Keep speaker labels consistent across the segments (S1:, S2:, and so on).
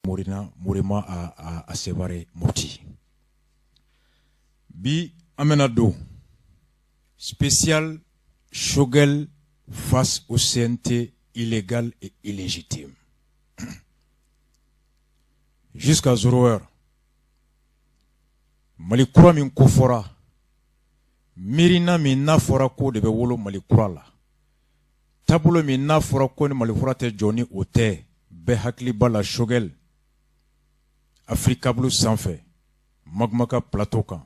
S1: Morina Morima à Sévaré, Mopti. Bi an bɛna don spécial Choguel face au CNT illégal et illégitime jusqu'à 0 heure. Mali kura min ko fɔra, miirina min n'a fɔra ko de bɛ wolo Mali kura la, taabolo min n'a fɔra ko ni Mali kura tɛ jɔ ni o tɛ, bɛɛ hakili b'a la Choguel Africable sanfɛ Magma ka plateau kan,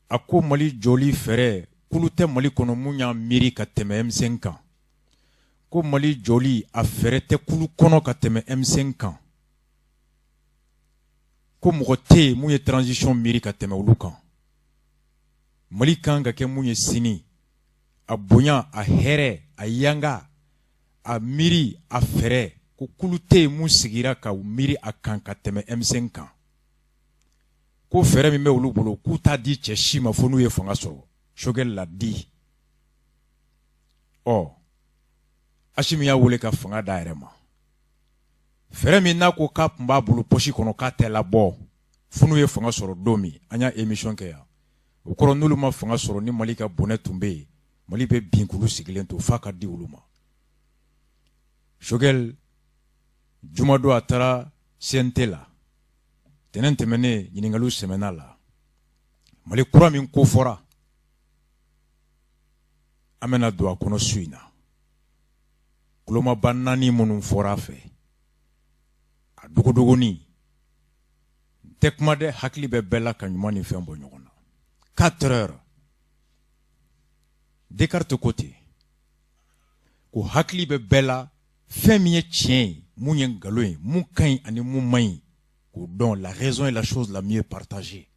S1: a ko Mali jɔli fɛɛrɛ kulu tɛ Mali kɔnɔ mun y'a miiri ka tɛmɛ M5 kan, ko Mali jɔli a fɛɛrɛ tɛ kulu kɔnɔ ka tɛmɛ M5 kan, ko mɔgɔ tɛ yen mun ye transition miiri ka tɛmɛ olu kan. Mali kan ka kɛ mun ye sini, a bonya, a hɛrɛ, a yanga, a miiri, a fɛɛrɛ, ko kulu tɛ yen mun sigira ka miiri a kan ka tɛmɛ M5 kan, ko fɛɛrɛ min bɛ olu bolo k'u t'a di cɛ si ma fo n'u ye fanga sɔrɔ. Choguel l'a dit. Ɔ Asimi y'a wele ka fanga d'a yɛrɛ ma. Fɛɛrɛ min n'a ko k'a tun b'a bolo poche kɔnɔ k'a tɛ labɔ fo n'u ye fanga sɔrɔ don min, an y'a émission kɛ yan. O kɔrɔ, n'olu ma fanga sɔrɔ, ni Mali ka bɔnɛ tun bɛ yen, Mali bɛ bin k'olu sigilen to f'a ka di olu ma. Choguel jumadon a taara CNT la, tɛnɛn tɛmɛnen ɲininkaliw sɛmɛna la. Mali kura min ko fɔra, an bɛna don a kɔnɔ su in na. Kulomaba naani minnu fɔra a fɛ, a dogodogoni tɛ kuma dɛ, hakili bɛ bɛɛ la ka ɲuman ni fɛn bɔ ɲɔgɔn na. 4 heures, Descartes ko ten ko hakili bɛ bɛɛ la, fɛn min ye tiɲɛ ye, mun ye nkalon ye, mun ka ɲi ani mun man ɲi, k'o dɔn. La raison est la chose la mieux partagée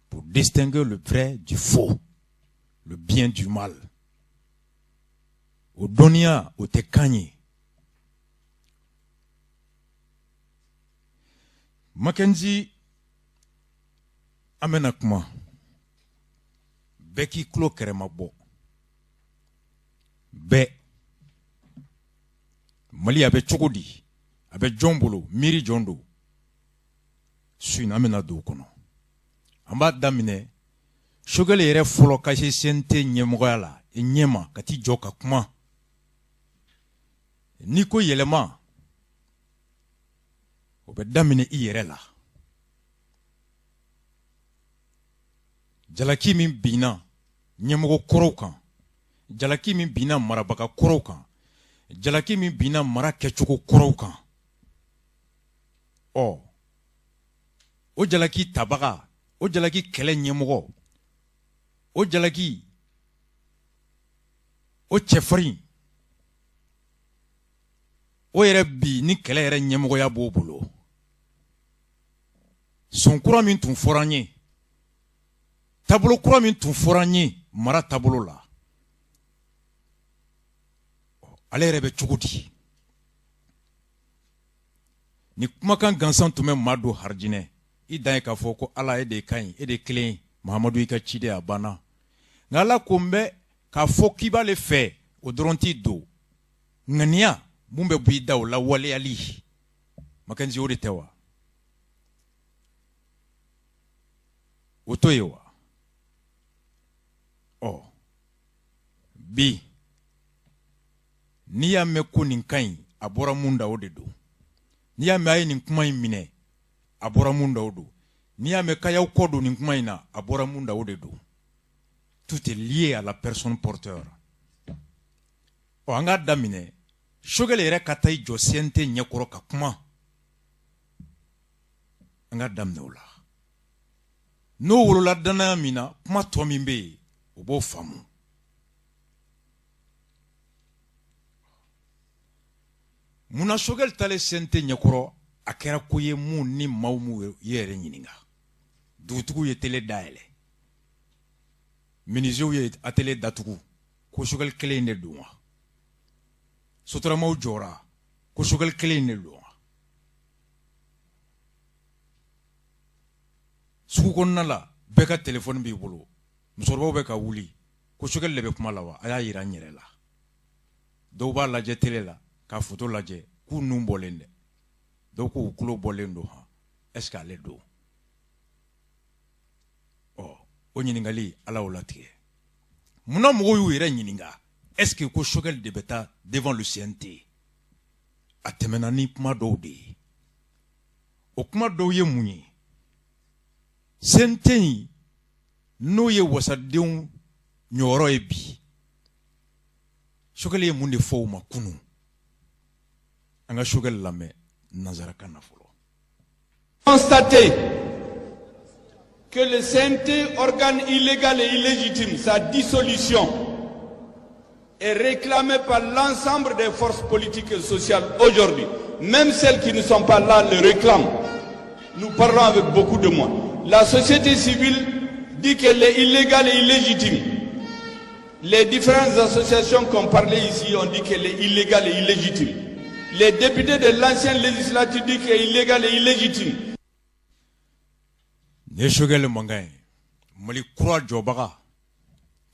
S1: pour distinguer le vrai du faux, le bien du mal. O dɔnniya o tɛ kan ye. Mackenzie, an bɛna kuma, bɛɛ k'i tulo kɛrɛma bɔ bɛɛ. Mali a bɛ cogo di, a bɛ jɔn bolo, miiri jɔn don? Su in an bɛna don o kɔnɔ. An b'a daminɛ Choguel yɛrɛ fɔlɔ ka se CNT ɲɛmɔgɔya la ɲɛma ka t'i jɔ ka kuma. N'i ko yɛlɛma, o bɛ daminɛ i yɛrɛ la. Jalaki min binna ɲɛmɔgɔ kɔrɔw kan, jalaki min binna marabaga kɔrɔw kan, jalaki min binna mara kɛcogo kɔrɔw kan, ɔ o jalaki tabaga, o jalaki kɛlɛ ɲɛmɔgɔ, o jalaki o cɛfarin, o yɛrɛ bi ni kɛlɛ yɛrɛ ɲɛmɔgɔya b'o bolo. Son kura min tun fɔra an ye, taabolo kura min tun fɔra an ye mara taabolo la, ale yɛrɛ bɛ cogo di? Ni kumakan gansan tun bɛ maa don harijinɛ, i dan ye k'a fɔ ko Ala, e de ka ɲi, e de kelen, Mahamadu i ka ciden, a banna. Nka Ala ko n bɛ k'a fɔ k'i b'ale fɛ, o dɔrɔn t'i don. Ŋaniya mun bɛ bɔ i da, o lawaleyali, Mackenzie, o de tɛ wa? O to ye wa? Ɔ bi n'i y'a mɛn ko nin ka ɲi, a bɔra mun da, o de don. N'i y'a mɛn a ye nin kuma in minɛ, a bɔra mun da, o don. N'i y'a mɛn k'a y'aw kɔ don nin kuma in na, a bɔra mun da, o de don. Tout est lié à la personne porteur. Ɔ an k'a daminɛ Choguel yɛrɛ ka taa i jɔ CNT ɲɛkɔrɔ ka kuma. An k'a daminɛ o la. N'o wolola danaya min na, kuma tɔ min bɛ yen, o b'o faamu. Munna Choguel taalen CNT ɲɛkɔrɔ, a kɛra ko ye mun ni maaw m'u yɛrɛ ɲininka? Dugutigiw ye télé dayɛlɛ, menuisiers ye atelier datugu ko Choguel kelen in de don wa? Sotaramaw jɔra ko Choguel kelen in de don wa? Sugu kɔnɔna la, bɛɛ ka telefɔni b'i bolo, musokɔrɔbaw bɛ ka wuli ko Choguel de bɛ kuma la wa? A y'a yira n yɛrɛ la. Dɔw b'a lajɛ télé la k'a foto lajɛ k'u nun bɔlen dɛ. Dɔw ko u tulo bɔlen don han, est ce que ale don? Ɔ, o ɲininkali, Ala y'o latigɛ. Munna mɔgɔw y'u yɛrɛ ɲininka est ce que ko Choguel de bɛ taa devant le CNT? A tɛmɛna ni kuma dɔw de ye. O kuma dɔw ye mun ye? CNT in, n'o ye wasadenw ɲɔyɔrɔ ye bi, Choguel ye mun de fɔ u ma kunun? An ka Choguel lamɛn nanzarakan na fɔlɔ.
S2: Constater que le CNT, organe illégal et illégitime, sa dissolution est réclamée par l'ensemble des forces politiques et sociales aujourd'hui. Même celles qui ne sont pas là le réclament. Nous parlons avec beaucoup de mots. La société civile dit qu'elle est illégale et illégitime. Les différentes associations qu'on parlait ici ont dit qu'elle est illégale et illégitime. Les députés de l'ancienne législature disent qu'elle est illégale et illégitime.
S1: Nin ye Choguel mankan ye, Mali kura jɔbaga,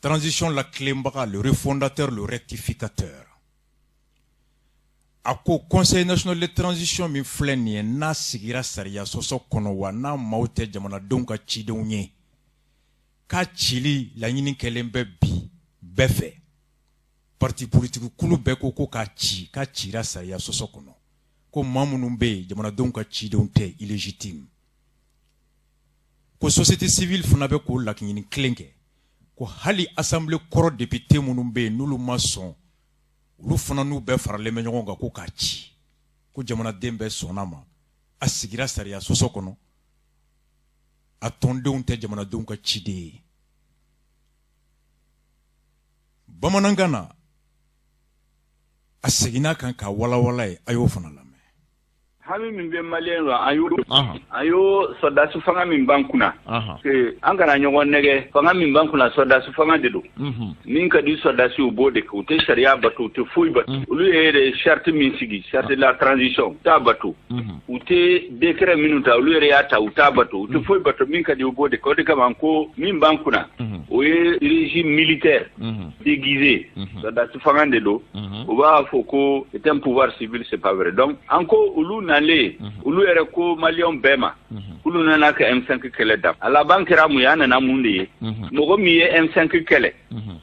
S1: transition la tilenbaga, le refondateur, le rectificateur. A ko Conseil national de transition min filɛ nin ye, n'a sigira sariya sɔsɔ kɔnɔ, wa n'a maaw tɛ jamanadenw ka cidenw ye, k'a cili laɲini kɛlen bɛ bi bɛɛ fɛ. Parti politique kulu bɛɛ ko ko k'a ci, k'a cira sariya sɔsɔ kɔnɔ, ko maa minnu bɛ yen, jamanadenw ka cidenw tɛ, illégitime. Ko société civile fana bɛ k'o laɲini kelen kɛ, ko hali assemblée kɔrɔ député minnu bɛ yen, n'olu ma sɔn, olu fana n'u bɛɛ faralen bɛ ɲɔgɔn kan ko k'a ci, ko jamanaden bɛɛ sɔnna ma, a sigira sariya sɔsɔ kɔnɔ, a tɔndenw tɛ jamanadenw ka ciden ye. Bamanankan na, a seginna kan ka walawala ye, a y'o fana lamɛn.
S3: Hami min bɛ maliyɛn la, an y'o sɔrɔdasi fanga min b'an kunna, an kana ɲɔgɔn nɛgɛ. Fanga min b'an kunna, sɔrɔdasi fanga de don. Min ka di sɔrɔdasi, u b'o de kɛ. U tɛ sariya bato, u tɛ foyi bato. Olu ye charte min sigi, charte de la transition, u t'a bato. U tɛ décret minnu ta, olu yɛrɛ y'a ta, u t'a bato. U tɛ foyi bato. Min ka di, u b'o de kɛ. O de kama ko min b'an kunna, o ye régime militaire déguisé, sɔrɔdasi fanga de don. U b'a fɔ ko c'est un pouvoir civil, c'est pas vrai. Donc an ko olu nalen, olu yɛrɛ ko maliyɛnw bɛɛ ma olu nana ka M5 kɛlɛ da. A laban kɛra mun ye? An nana mun de ye? Mɔgɔ min ye M5 kɛlɛ,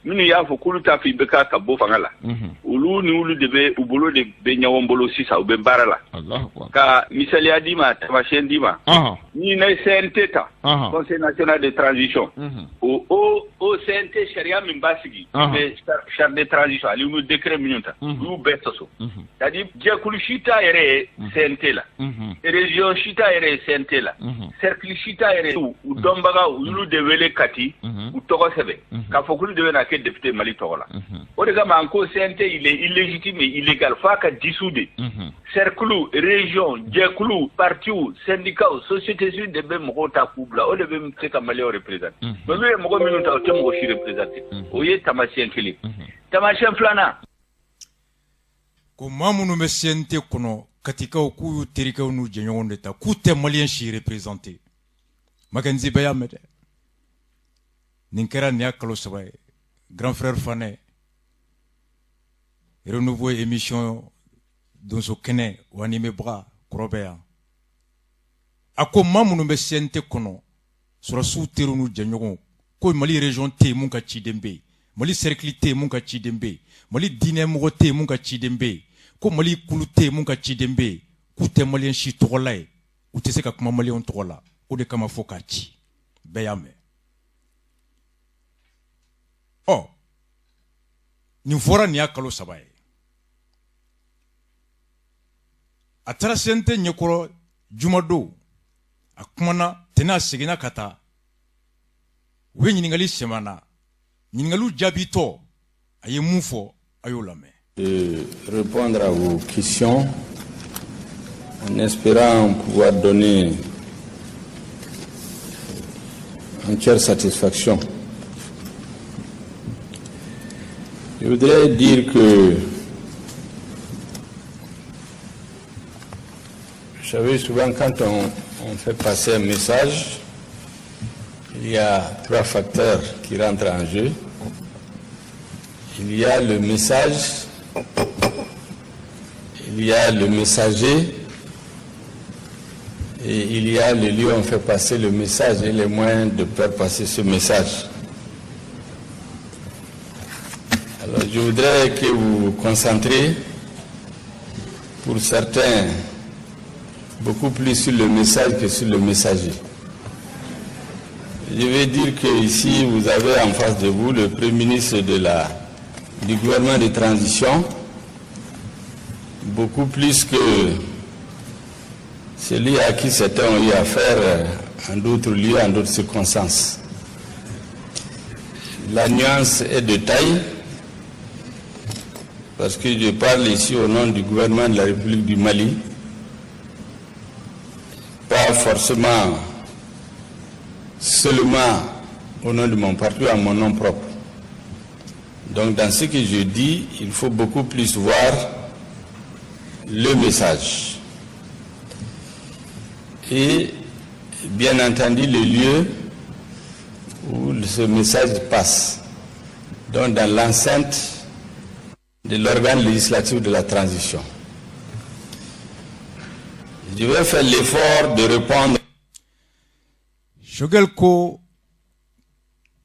S3: minnu y'a fɔ k'olu t'a fɔ IBK ka bɔ fanga la, olu ni olu de bɛ, u bolo de bɛ ɲɔgɔn bolo sisan, u bɛ baara la. Ka misaliya d'i ma, tamasiyɛn d'i ma, ni ne CNT ta, Conseil national de transition, o CNT sariya min b'a sigi, bɛ charte de transition ani u décret minnu ta, u y'u bɛɛ sɔsɔ. C'est à dire jɛkulu si t'a yɛrɛ ye CNT la, région si t'a yɛrɛ ye CNT la, cercle si t'a yɛrɛ ye. U dɔnbagaw, u y'olu de wele Kati, u tɔgɔ sɛbɛn k'a fɔ k'olu de bɛna kɛ député Mali tɔgɔ la. O de kama an ko CNT, il est illégitime et illégal, f'a ka dissous de. Cercle, région, jɛkulu, partiw, syndicat, société civile de bɛ mɔgɔw ta k'u bila, o de bɛ se ka maliyɛnw représenter. Mais n'u ye mɔgɔ minnu ta, o tɛ mɔgɔ si représenter. O ye taamasiyɛn kelen. Taamasiyɛn filanan.
S1: Ko maa minnu bɛ CNT kɔnɔ, Katikaw, k'u y'u terikɛw n'u jɛɲɔgɔnw de ta, k'u tɛ maliyɛn si représenter. Mackenzie, bɛɛ y'a mɛn dɛ. Nin kɛra nin y'a kalo 3 ye. Grand frère Fanɛ, Renouveau émission donso kɛnɛ o animebaga kɔrɔ bɛ yan, a ko maa minnu bɛ CNT kɔnɔ, sɔrɔsiw teriw n'u jɛɲɔgɔnw, ko Mali région tɛ yen mun ka ciden bɛ yen, Mali cercle tɛ yen mun ka ciden bɛ yen, Mali diinɛ mɔgɔ tɛ yen mun ka ciden bɛ yen, ko Mali kulu tɛ yen mun ka ciden bɛ yen, k'u tɛ maliyɛn si tɔgɔla ye, u tɛ se ka kuma maliyɛnw tɔgɔ la. O de kama fo k'a ci. Bɛɛ y'a mɛn. Ɔ, nin fɔra nin y'a kalo 3 ye. A taara CNT ɲɛkɔrɔ jumadon, a kumana tɛnɛ, a seginna ka taa, u ye ɲininkali sɛmɛ na. Ɲininkaliw jaabitɔ, a ye mun fɔ? A y'o lamɛn.
S4: De répondre à vos questions en espérant pouvoir donner entière satisfaction. Je voudrais dire que, vous savez, souvent quand on fait passer un message, il y a trois facteurs qui rentrent en jeu. Il y a le message, il y a le messager Et il y a le lieu où on fait passer le message et les moyens de faire passer ce message. Alors je voudrais que vous vous concentrez, pour certains, beaucoup plus sur le message que sur le messager. Je vais dire que ici, vous avez en face de vous le Premier ministre du gouvernement de transition, beaucoup plus que celui à qui certains ont eu affaire en d'autres lieux, en d'autres circonstances. La nuance est de taille, parce que je parle ici au nom du gouvernement de la République du Mali, pas forcément seulement au nom de mon parti, à mon nom propre. Donc dans ce que je dis, il faut beaucoup plus voir le message. Et bien entendu le lieu où ce message passe. Donc dans l'enceinte de l'organe législatif de la transition. Je vais faire l'effort de répondre.
S1: Choguel ko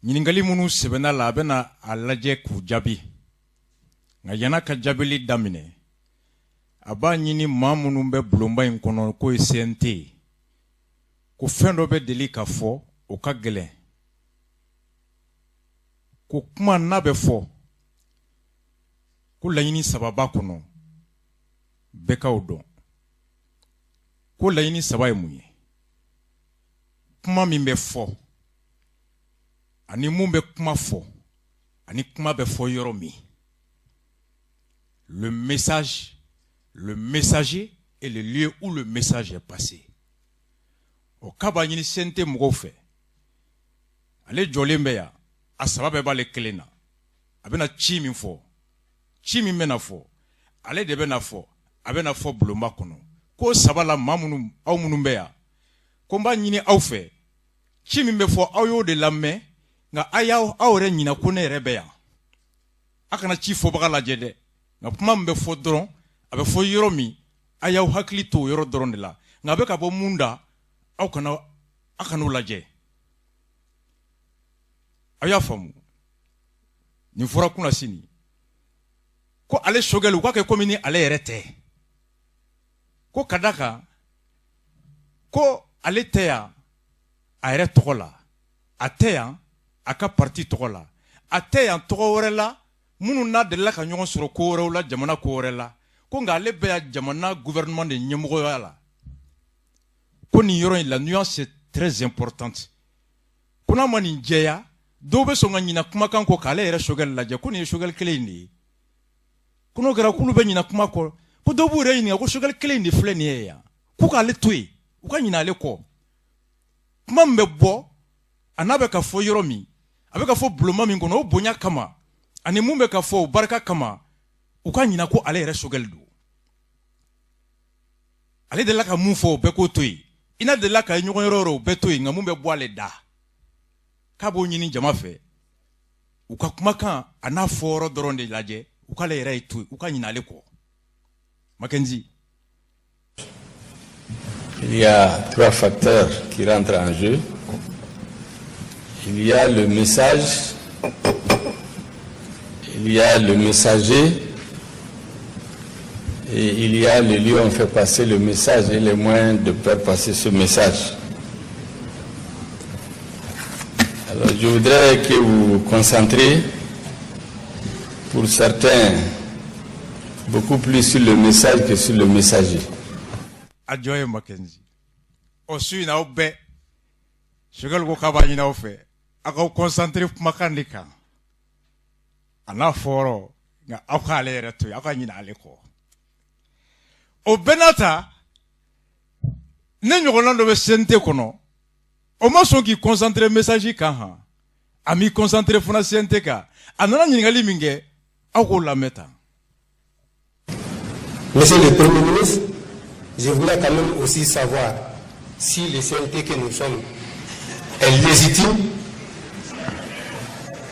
S1: ɲininkali minnu sɛbɛnna la, a bɛna a lajɛ k'u jaabi. Nka yan'a ka jaabili daminɛ, a b'a ɲini maa minnu bɛ bulonba in kɔnɔ, k'o ye CNT ye, ko fɛn dɔ bɛ deli ka fɔ, o ka gɛlɛn, ko kuma n'a bɛ fɔ, ko laɲini saba b'a kɔnɔ, bɛɛ k'o dɔn. Ko laɲini saba ye mun ye? Kuma min bɛ fɔ, ani mun bɛ kuma fɔ, ani kuma bɛ fɔ yɔrɔ min. Le message, le messager et le lieu où le message est passé. O k'a b'a ɲini CNT mɔgɔw fɛ, ale jɔlen bɛ yan, a saba bɛɛ b'ale kelen na. A bɛna ci min fɔ, ci min bɛna fɔ, ale de bɛna fɔ, a bɛna fɔ bulonba kɔnɔ. Ko saba la, maa minnu, aw minnu bɛ yan, ko n b'a ɲini aw fɛ, ci min bɛ fɔ, aw y'o de lamɛn, nka a y'aw aw yɛrɛ ɲina ko ne yɛrɛ bɛ yan. A kana ci fɔbaga lajɛ dɛ, nka kuma min bɛ fɔ dɔrɔn, a bɛ fɔ yɔrɔ min, a y'aw hakili to o yɔrɔ dɔrɔn de la. Nka a bɛ ka bɔ mun da, aw kana, aw kan'o lajɛ. Aw y'a faamu? Nin fɔra kunna sini ko ale Choguel, u k'a kɛ komi ni ale yɛrɛ tɛ, ko ka da kan ko ale tɛ yan a yɛrɛ tɔgɔ la, a tɛ yan a ka parti tɔgɔ la, a tɛ yan tɔgɔ wɛrɛ la minnu n'a delila ka ɲɔgɔn sɔrɔ ko wɛrɛw la, jamana ko wɛrɛ la, ko nka ale bɛ yan jamana gouvernement de ɲɛmɔgɔya la. Ko nin yɔrɔ in, la nuance est très importante. Ko n'a ma nin jɛya, dɔw bɛ sɔn ka ɲina kumakan kɔ k'ale yɛrɛ Choguel lajɛ, ko nin ye Choguel kelen in de ye. Ko n'o kɛra, k'olu bɛ ɲina kuma kɔ, ko dɔw b'u yɛrɛ ɲininka ko Choguel kelen in de filɛ nin ye yan. K'u k'ale to yen, u ka ɲina ale kɔ. Kuma min bɛ bɔ, a n'a bɛ ka fɔ yɔrɔ min, a bɛ ka fɔ bulonba min kɔnɔ, o bonya kama, ani mun bɛ ka fɔ, o barika kama, u ka ɲina ko ale yɛrɛ Choguel don. Ale delila ka mun fɔ, o bɛɛ k'o to yen. I n'a delila ka ye ɲɔgɔn yɔrɔ yɔrɔ, o bɛɛ to yen. Nka mun bɛ bɔ ale da, k'a b'o ɲini jama fɛ, u ka kumakan a n'a fɔyɔrɔ dɔrɔn de lajɛ, u k'ale yɛrɛ ye to yen, u ka ɲina ale kɔ. Mackenzie.
S4: Il y a trois facteurs qui rentrent en jeu. Il y a le message, il y a le messager et il y a le lieu où on fait passer le message et les moyens de faire passer ce message. Alors je voudrais que vous vous concentrez, pour certains, beaucoup plus sur le message que sur le messager.
S1: A jɔ ye Mackenzie. O su in na, aw bɛɛ, Choguel ko k'a b'a ɲini aw fɛ, aw k'aw concentré kumakan de kan, a n'a fɔyɔrɔ, nka aw k'ale yɛrɛ to yen, aw ka ɲinɛ ale kɔ. O bɛɛ n'a ta, ne ɲɔgɔnna dɔ bɛ CNT kɔnɔ, o ma sɔn k'i concentré message kan han, a m'i concentré fana CNT kan. A nana ɲininkali min kɛ, aw k'o lamɛn tan.
S5: Monsieur le Premier ministre, je voulais quand même aussi savoir si le CNT que nous sommes est légitime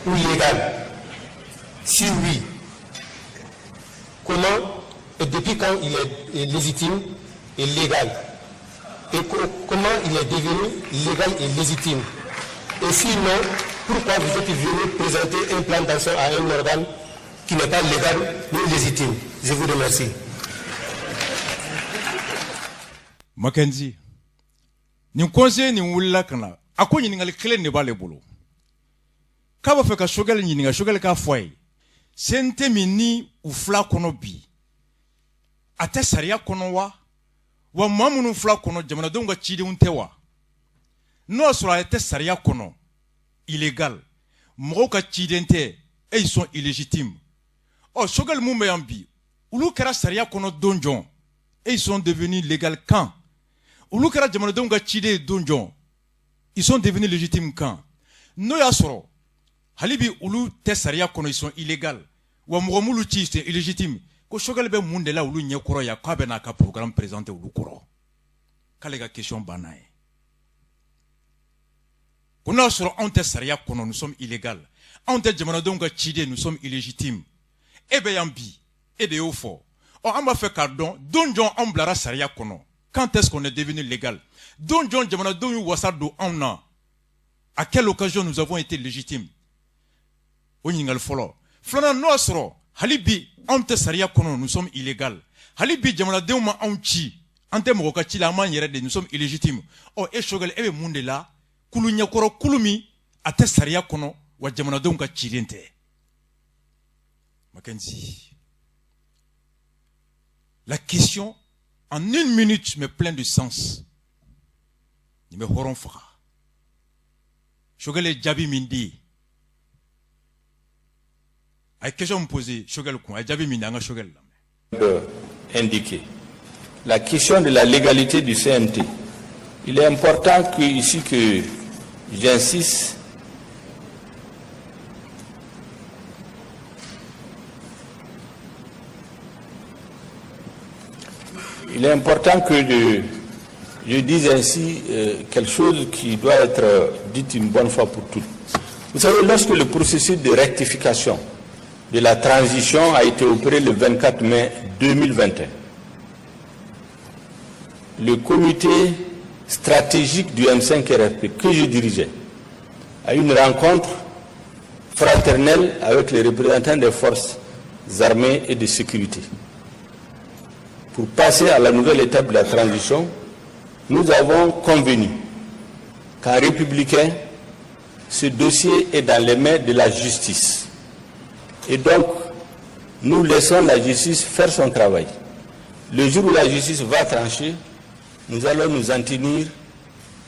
S5: ou légal. Si oui, comment et depuis quand il est légitime et légal? Et comment il est devenu légal et légitime? Et sinon, pourquoi vous êtes venu présenter un plan d'action à un organe qui n'est pas légal ni légitime? Je vous remercie.
S1: Mackenzie, nin conseiller nin wulila ka na, a ko ɲininkali kelen de b'ale bolo, k'a b'a fɛ ka Choguel ɲininka. Choguel k'a fɔ a ye, CNT min ni u fila kɔnɔ bi, a tɛ sariya kɔnɔ wa? Wa maa minnu fila kɔnɔ, jamanadenw ka cidenw tɛ wa? N'o y'a sɔrɔ a tɛ sariya kɔnɔ, illégal, mɔgɔw ka ciden tɛ, et ils sont illégitimes. Ɔ, Choguel, mun bɛ yan bi, olu kɛra sariya kɔnɔ don jɔn? Et ils sont devenus légal quand? Olu kɛra jamanadenw ka ciden ye don jɔn? Ils sont devenus légitimes quand? N'o y'a sɔrɔ hali bi olu tɛ sariya kɔnɔ, ils sont illégal, wa mɔgɔ m'olu ci, c'est illégitime, ko Choguel bɛ mun de la olu ɲɛkɔrɔ yan k'a bɛ n'a ka programme présenter olu kɔrɔ? K'ale ka question banna ye. Ko n'a sɔrɔ anw tɛ sariya kɔnɔ, nous sommes illégal, anw tɛ jamanadenw ka ciden, nous sommes illégitimes, e bɛ yan bi, e de y'o fɔ. Ɔ, an b'a fɛ k'a dɔn don jɔn anw bilara sariya kɔnɔ. Quand est-ce qu'on est devenu légal? Don jɔn jamanadenw y'u wasa don anw na? À quelle occasion nous avons été légitimes? O ɲininkali fɔlɔ. Filanan, n'o y'a sɔrɔ hali bi anw tɛ sariya kɔnɔ, nous sommes illégal, hali bi jamanadenw ma anw ci, an tɛ mɔgɔ ka ci la, an b'an yɛrɛ de, nous sommes illégitimes, ɔ, e Choguel, e bɛ mun de la kulu ɲɛkɔrɔ, kulu min a tɛ sariya kɔnɔ, wa jamanadenw ka ciden tɛ? Mackenzie, la question en une minute mais plein de sens, nin bɛ hɔrɔn faga. Choguel ye jaabi min di, a ye question min posé Choguel kun, a ye jaabi min di, an ka Choguel
S4: lamɛn. Indiqué. La question de la légalité du CNT. Il est important que, ici que j'insiste. Il est important que je dise ainsi quelque chose qui doit être dit une bonne fois pour toutes. Vous savez, lorsque le processus de rectification de la transition a été opéré le 24 mai 2021, le comité stratégique du M5 RFP que je dirigeais a eu une rencontre fraternelle avec les représentants des forces armées et de sécurité. Pour passer à la nouvelle étape de la transition, nous avons convenu qu'en républicain, ce dossier est dans les mains de la justice. Et donc, nous laissons la justice faire son travail. Le jour où la justice va trancher, nous allons nous en tenir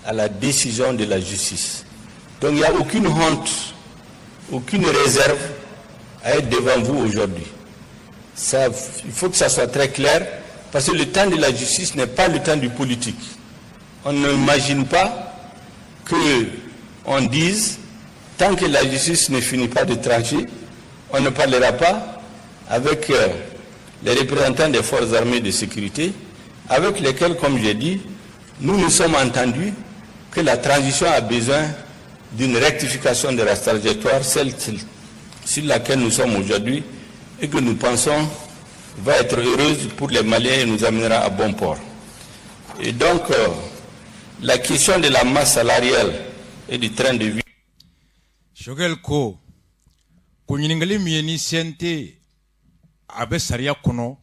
S4: à la décision de la justice. Donc il n'y a aucune honte, aucune réserve à être devant vous aujourd'hui. Ça, il faut que ça soit très clair, parce que le temps de la justice n'est pas le temps du politique. On n'imagine pas qu'on dise, tant que la justice ne finit pas de trancher, on ne parlera pas avec les représentants des forces armées de sécurité, avec lesquels, comme j'ai dit, nous nous sommes entendus que la transition a besoin d'une rectification de la trajectoire, celle sur laquelle nous sommes aujourd'hui et que nous pensons va être heureuse pour les Maliens et nous amènera à bon port. Et donc, la question de la masse salariale et du train de vie.
S1: Choguel ko ko ɲininkali min ye ni CNT a bɛ sariya kɔnɔ,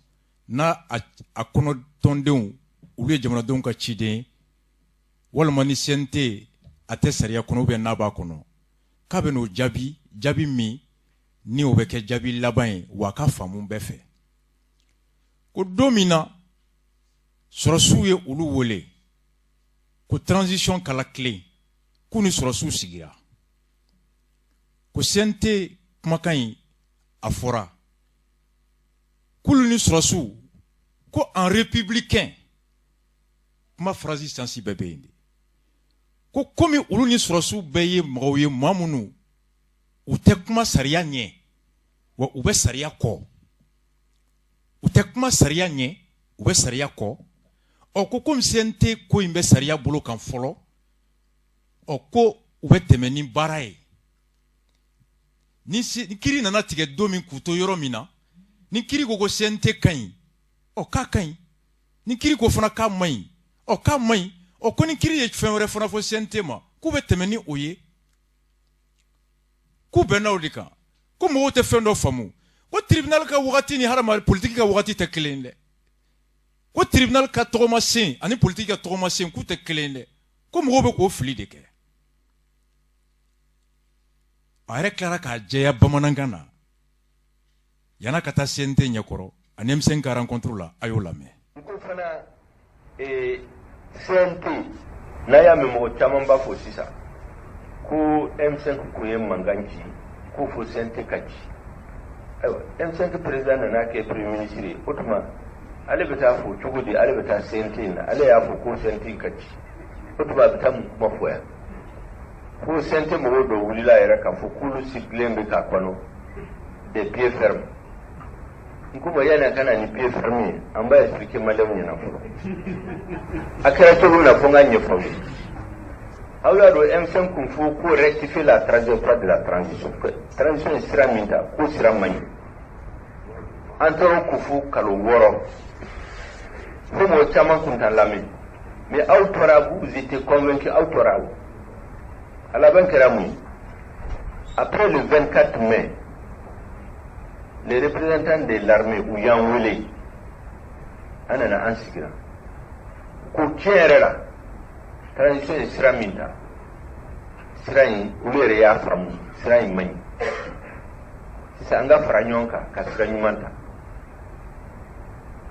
S1: n'a a kɔnɔ tɔndenw olu ye jamanadenw ka ciden, walima ni CNT a tɛ sariya kɔnɔ ou bien n'a b'a kɔnɔ, k'a bɛ n'o jaabi, jaabi min ni o bɛ kɛ jaabi laban ye, wa a ka faamu bɛɛ fɛ. Ko don min na sɔrɔsiw ye olu wele ko transition kala tilen, k'u ni sɔrɔsiw sigira, ko CNT kumakan in a fɔra k'olu ni sɔrɔsiw ko en républicain, kuma phrase sens bɛɛ bɛ yen de, ko komi olu ni sɔrɔsiw bɛɛ ye mɔgɔw ye, maa minnu u tɛ kuma sariya ɲɛ, wa u bɛ sariya kɔ, u tɛ kuma sariya ɲɛ, u bɛ sariya kɔ. Ɔ, ko komi CNT ko in bɛ sariya bolo kan fɔlɔ, ɔ, ko u bɛ tɛmɛ ni baara ye. Ni kiri nana tigɛ don min k'u to yɔrɔ min na, ni kiri ko ko CNT ka ɲi, ɔ, k'a ka ɲi, ni kiri ko fana k'a man ɲi, ɔ, k'a man ɲi. Ɔ, ko ni kiri ye fɛn wɛrɛ fana fɔ CNT ma, k'u bɛ tɛmɛ ni o ye, k'u bɛnna o de kan. Ko mɔgɔw tɛ fɛn dɔ faamu, ko tribunal ka wagati ni hadama politique ka wagati tɛ kelen dɛ. Ko tribunal ka tɔgɔmasen ani politique ka tɔgɔmasen, k'u tɛ kelen dɛ. Ko mɔgɔw bɛ k'o fili de kɛ. A yɛrɛ tilara k'a jɛya bamanankan na yan'a ka taa CNT ɲɛkɔrɔ ani M5 ka rencontre la. A y'o lamɛn.
S4: N ko fana CNT, n'a y'a mɛn, mɔgɔ caman b'a fɔ sisan ko M5 kun ye mankan ci, ko fo CNT ka ci. Ayiwa, M5 président nana kɛ premier ministre ye. O tuma ale bɛ taa fɔ cogo di? Ale bɛ taa CNT in na, ale y'a fɔ ko CNT ka ci. O tuma a bɛ taa mun kuma fɔ yan? Fo CNT mɔgɔw dɔ wulila yɛrɛ k'a fɔ k'olu sigilen bɛ k'a kɔnɔ des pieds fermes. N ko bon, yanni a ka na ni pied ferme ye, an b'a expliquer maliyɛnw ɲɛna fɔlɔ a kɛra cogo min na, fo n ka ɲɛfɔ aw ye. Aw y'a dɔn, M5 kun fo ko rectifier la trajectoire de la transition. Transition ye sira min ta, ko sira man ɲi. An taara o ko fo kalo 6, fo mɔgɔ caman kun t'an lamɛn, mais aw tora, vous étiez convaincus, aw tora. O a laban kɛra mun ye? Après le 24 mai, les représentants de l'armée u y'an wele, an nana, an sigira, ko tiɲɛ yɛrɛ la, transition ye sira min ta, sira in, olu yɛrɛ y'a faamu, sira in man ɲi. Sisan an ka fara ɲɔgɔn kan ka sira ɲuman ta.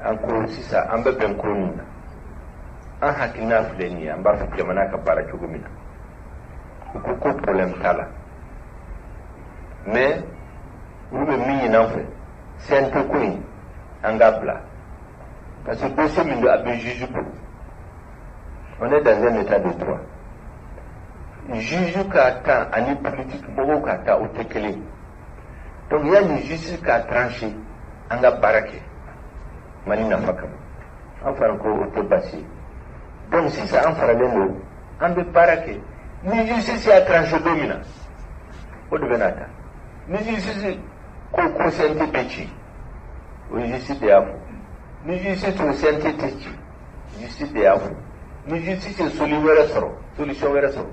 S4: An ko sisan an bɛ bɛn ko min na, an hakilina filɛ nin ye, an b'a fɛ jamana ka baara cogo min na. U ko ko problème t'a la, mais olu bɛ min ɲini an fɛ, CNT ko in, an k'a bila, parce que dossier min don, a bɛ juge bolo. On est dans un état de droit. Juge ka ta ani politique mɔgɔw ka ta, o tɛ kelen. Donc yanni justice k'a tranché, an ka baara kɛ Mali nafa kama. An fana ko o tɛ baasi ye. Donc sisan an faralen don, an bɛ baara kɛ. Ni justice y'a tranché don min na, o de bɛ na ta. Ni justice ko ko CNT bɛ ci, o ye justice de y'a fɔ. Ni justice ko CNT tɛ ci, justice de y'a fɔ. Ni justice ye solution wɛrɛ sɔrɔ,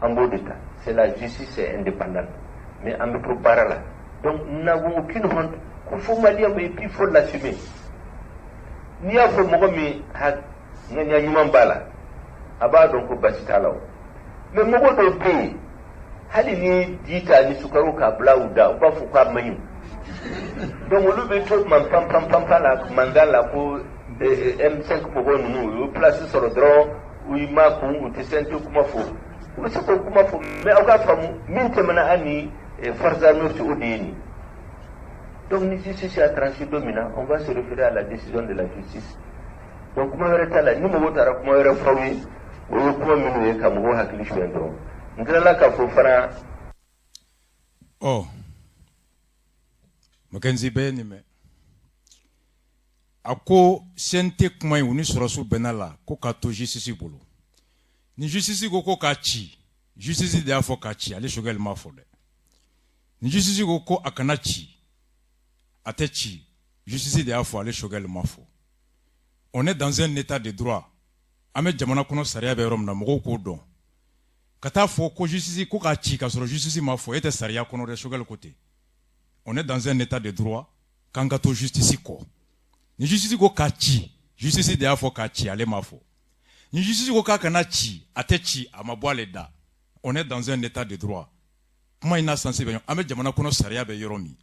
S4: an b'o de ta. C'est la justice est indépendante, mais an bɛ to baara la. Donc nous n'avons aucune honte ko fo maliyɛnw, et puis il faut l'assumer. N'i y'a fɔ mɔgɔ min ha ŋaniya ɲuman b'a la, a b'a dɔn ko basi t'a la. O mais mɔgɔ dɔw bɛ yen, hali ni ji ta ni sukaro k'a bila u da, u b'a fɔ k'a man ɲi. Donc olu bɛ to man pan pan pan pan la, mankan la, ko M5 mɔgɔw ninnu, u ye place sɔrɔ dɔrɔn, u y'i ma kun, u tɛ CNT kuma fɔ. U bɛ se k'o kuma fɔ, mais aw k'a faamu, min tɛmɛna an ni forces armées cɛ, o de ye nin. Donc ni justice y'a tranché don min na, on va se référer à la décision de la justice. Donc kuma wɛrɛ t'a la. Ni mɔgɔw taara kuma wɛrɛ f'aw ye, o ye kuma minnu ye ka mɔgɔw hakili suɲɛ dɔrɔn. N tilala k'a fɔ fana.
S1: Ɔ, Mackenzie, bɛɛ ye nin mɛn. A ko CNT kuma in, u ni sɔrɔsiw bɛnna la ko k'a to justice bolo. Ni justice ko ko k'a ci, justice de y'a fɔ k'a ci, ale Choguel m'a fɔ dɛ. Ni justice ko ko a kana ci, a tɛ ci, justice de y'a fɔ, ale Choguel m'a fɔ. On est dans un état de droit. An bɛ jamana kɔnɔ, sariya bɛ yɔrɔ min na, mɔgɔw k'o dɔn. Ka taa fɔ ko justice ko k'a ci ka sɔrɔ justice m'a fɔ, e tɛ sariya kɔnɔ dɛ. Choguel ko ten. On est dans un état de droit, k'an ka to justice kɔ. Ni justice ko k'a ci, justice de y'a fɔ k'a ci, ale m'a fɔ. Ni justice ko k'a kana ci, a tɛ ci, a ma bɔ ale da. On est dans un état de droit. Kuma in n'a sens bɛ, an bɛ jamana kɔnɔ, sariya bɛ yɔrɔ min.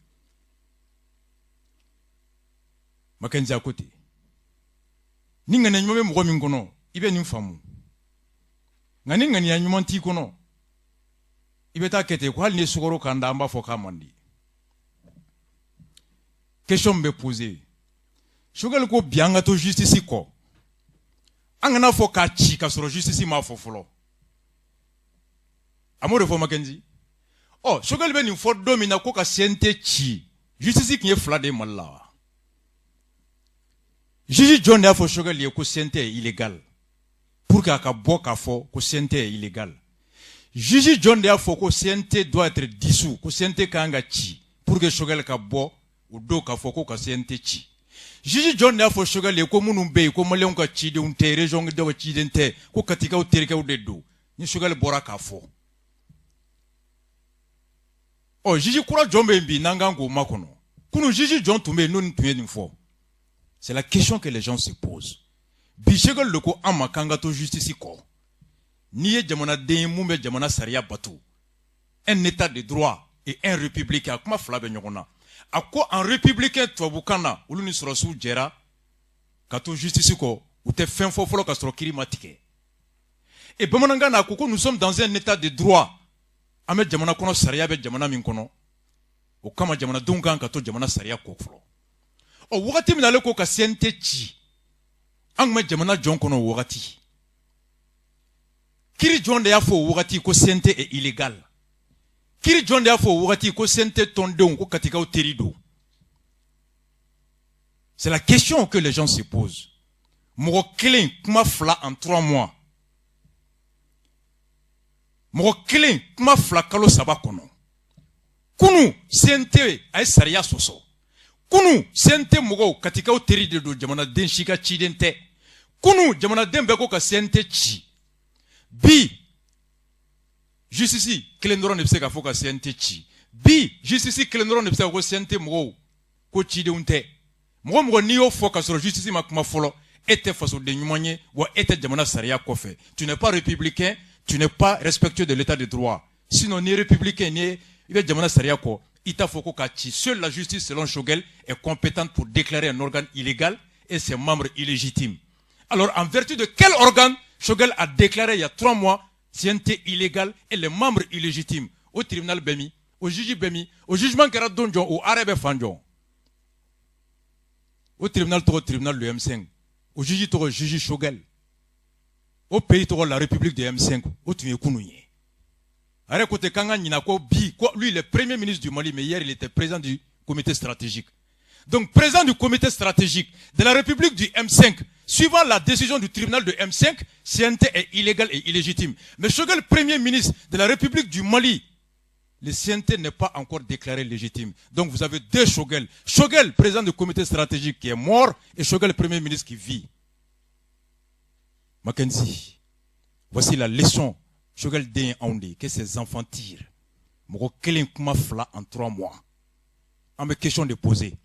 S1: Mackenzie ko ten. Ni ŋaniya ɲuman bɛ mɔgɔ min kɔnɔ, i bɛ nin faamu. Nka ni ŋaniya ɲuman t'i kɔnɔ, i bɛ taa kɛ ten ko hali ni ye sukaro k'an da, an b'a fɔ k'a man di. Question bɛ poser. Choguel ko bi an ka to justice kɔ, an kana fɔ k'a ci ka sɔrɔ justice m'a fɔ fɔlɔ. A m'o de fɔ, Mackenzie. Ɔ, Choguel bɛ nin fɔ don min na ko ka CNT ci, justice tun ye fila de ye Mali la wa? Juge jɔn de y'a fɔ Choguel ye ko CNT est illégal pour que a ka bɔ k'a fɔ ko CNT est illégal? Juge jɔn de y'a fɔ ko CNT doit être dissous, ko CNT ka kan ka ci, pour que Choguel ka bɔ o don k'a fɔ ko ka CNT ci? Juge jɔn de y'a fɔ Choguel ye ko minnu bɛ yen, ko maliyɛnw ka cidenw tɛ, région dɔw ka ciden tɛ, ko Katikaw terikɛw de don, ni Choguel bɔra k'a fɔ? Ɔ, juge kura jɔn bɛ yen bi n'an kan k'o makɔnɔ? Kunun, juge jɔn tun bɛ yen n'o tun ye nin fɔ? C'est la question que les gens se posent. Bi, Choguel de ko an ma k'an ka to justice kɔ. N'i ye jamanaden ye mun bɛ jamana sariya bato, un état de droit et un républicain, a kuma fila bɛ ɲɔgɔn na. A ko en républicain, tubabukan na, olu ni sɔrɔsiw jɛra ka to justice kɔ, u tɛ fɛn fɔ fɔlɔ ka sɔrɔ kiiri ma tigɛ. Et bamanankan na, a ko ko nous sommes dans un état de droit, an bɛ jamana kɔnɔ, sariya bɛ jamana min kɔnɔ. O kama, jamanadenw kan ka to jamana sariya kɔ fɔlɔ. Ɔ, wagati min na ale ko ka CNT ci, an tun bɛ jamana jɔn kɔnɔ o wagati? Kiri jɔn de y'a fɔ o wagati ko CNT est illégal? Kiri jɔn de y'a fɔ o wagati ko CNT tɔndenw, ko Katikaw teri don? C'est la question que les gens se posent. Mɔgɔ kelen, kuma fila en 3 mois. Mɔgɔ kelen, kuma fila kalo 3 kɔnɔ. Kunu, CNT a ye sariya sɔsɔ. Kunu, CNT mɔgɔw, Katikaw teri de don, jamanaden si ka ciden tɛ. Kunu, jamanaden bɛɛ ko ka CNT ci. Bi, justice kelen dɔrɔn de bɛ se ka fɔ ka CNT ci. Bi, justice kelen dɔrɔn de bɛ se ka ko CNT mɔgɔw ko cidenw tɛ. Mɔgɔ mɔgɔ n'i y'o fɔ ka sɔrɔ justice ma kuma fɔlɔ, e tɛ fasoden ɲuman ye wa, e tɛ jamana sariya kɔfɛ. Tu n'es pas républicain, tu n'es pas respectueux de l'état de droit. Sinon, ni républicain, ni i bɛ jamana sariya kɔ, i t'a fɔ ko ka ci. Seule la justice, selon Choguel, est compétente pour déclarer un organe illégal et ses membres illégitimes. Alors, en vertu de quel organe Choguel a déclaré il y a 3 mois CNT illégal et les membres illégitimes? Au tribunal bɛ min? Au juge bɛ min? Au jugement kɛra don jɔn? O arrêt bɛ fan jɔn? Au tribunal tɔgɔ tribunal de M5, o juge tɔgɔ juge Choguel, o pays tɔgɔ la République de M5. O tun ye kunun ye. A yɛrɛ ko ten k'an ka ɲina ko bi, ko lui, il est premier ministre du Mali, mais hier, il était président du comité stratégique. Donc, président du comité stratégique de la République du M5, suivant la décision du tribunal de M5, CNT est illégal et illégitime. Mais Choguel, premier ministre de la République du Mali, le CNT n'est pas encore déclaré légitime. Donc vous avez deux Choguel. Choguel, président du comité stratégique qui est mort, et Choguel, premier ministre qui vit. Mackenzie, voici la leçon. Choguel den anw de que ses enfants tirent. Mɔgɔ kelen, kuma fila en 3 mois. An bɛ question de poser.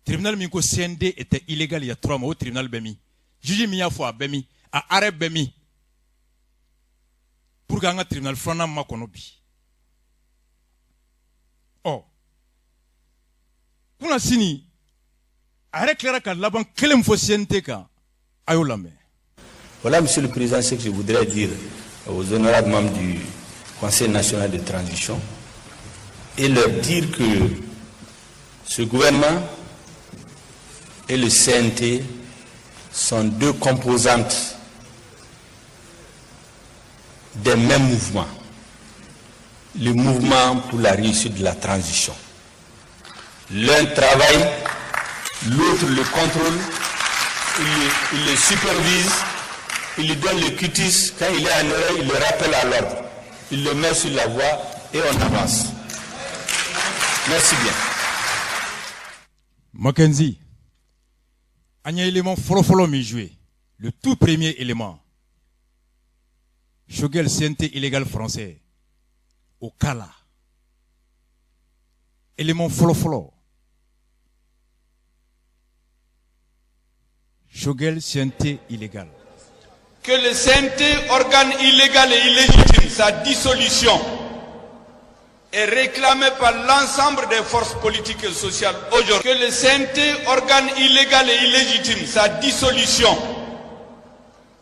S1: Tribunal min ko CNT était illégal il y a 3 mois, o tribunal bɛ min? Juge min y'a fɔ, a bɛ min? A arrêt bɛ min? Pour que an ka tribunal filanan makɔnɔ bi. Ɔ, kunna sini, a yɛrɛ tilara ka laban kelen min fɔ CNT kan, a y'o lamɛn.
S4: Voilà, Monsieur le Président, ce que je voudrais dire aux honorables membres du Conseil national de transition et leur dire que ce gouvernement et le CNT sont deux composantes des mêmes mouvements, le mouvement pour la réussite de la transition. L'un travaille, l'autre le contrôle, il le supervise, il lui donne le quitus. Quand il est en erreur, il le rappelle à l'ordre. Il le met sur la voie et on avance. Merci bien.
S1: Mackenzie, an ye élément fɔlɔfɔlɔ min joué, le tout premier élément, Choguel, CNT illégal français, o cas là, élément fɔlɔfɔlɔ, Choguel, CNT illégal.
S2: Que le CNT, organe illégal et illégitime, sa dissolution est réclamée par l'ensemble des forces politiques et sociales aujourd'hui. Que le CNT, organe illégal et illégitime, sa dissolution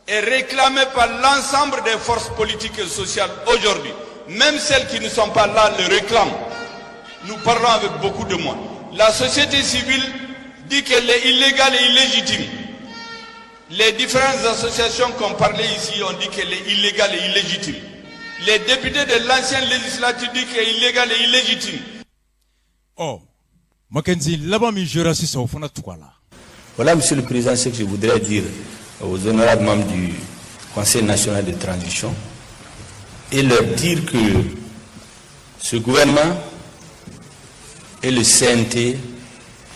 S2: est réclamée par l'ensemble des forces politiques et sociales aujourd'hui. Même celles qui ne sont pas là le réclament. Nous parlons avec beaucoup de mots. La société civile dit qu'elle est illégale et illégitime. Les différentes associations qu'on parlait ici ont dit qu'elle est illégale et illégitime. Les députés de l'ancienne législature disent qu'elle est illégale et illégitime.
S1: Oh, Mackenzie, laban min jouera sisan, o fana tugu a la.
S4: Voilà, Monsieur le Président, ce que je voudrais dire aux honorables membres du Conseil national de transition et leur dire que ce gouvernement et le CNT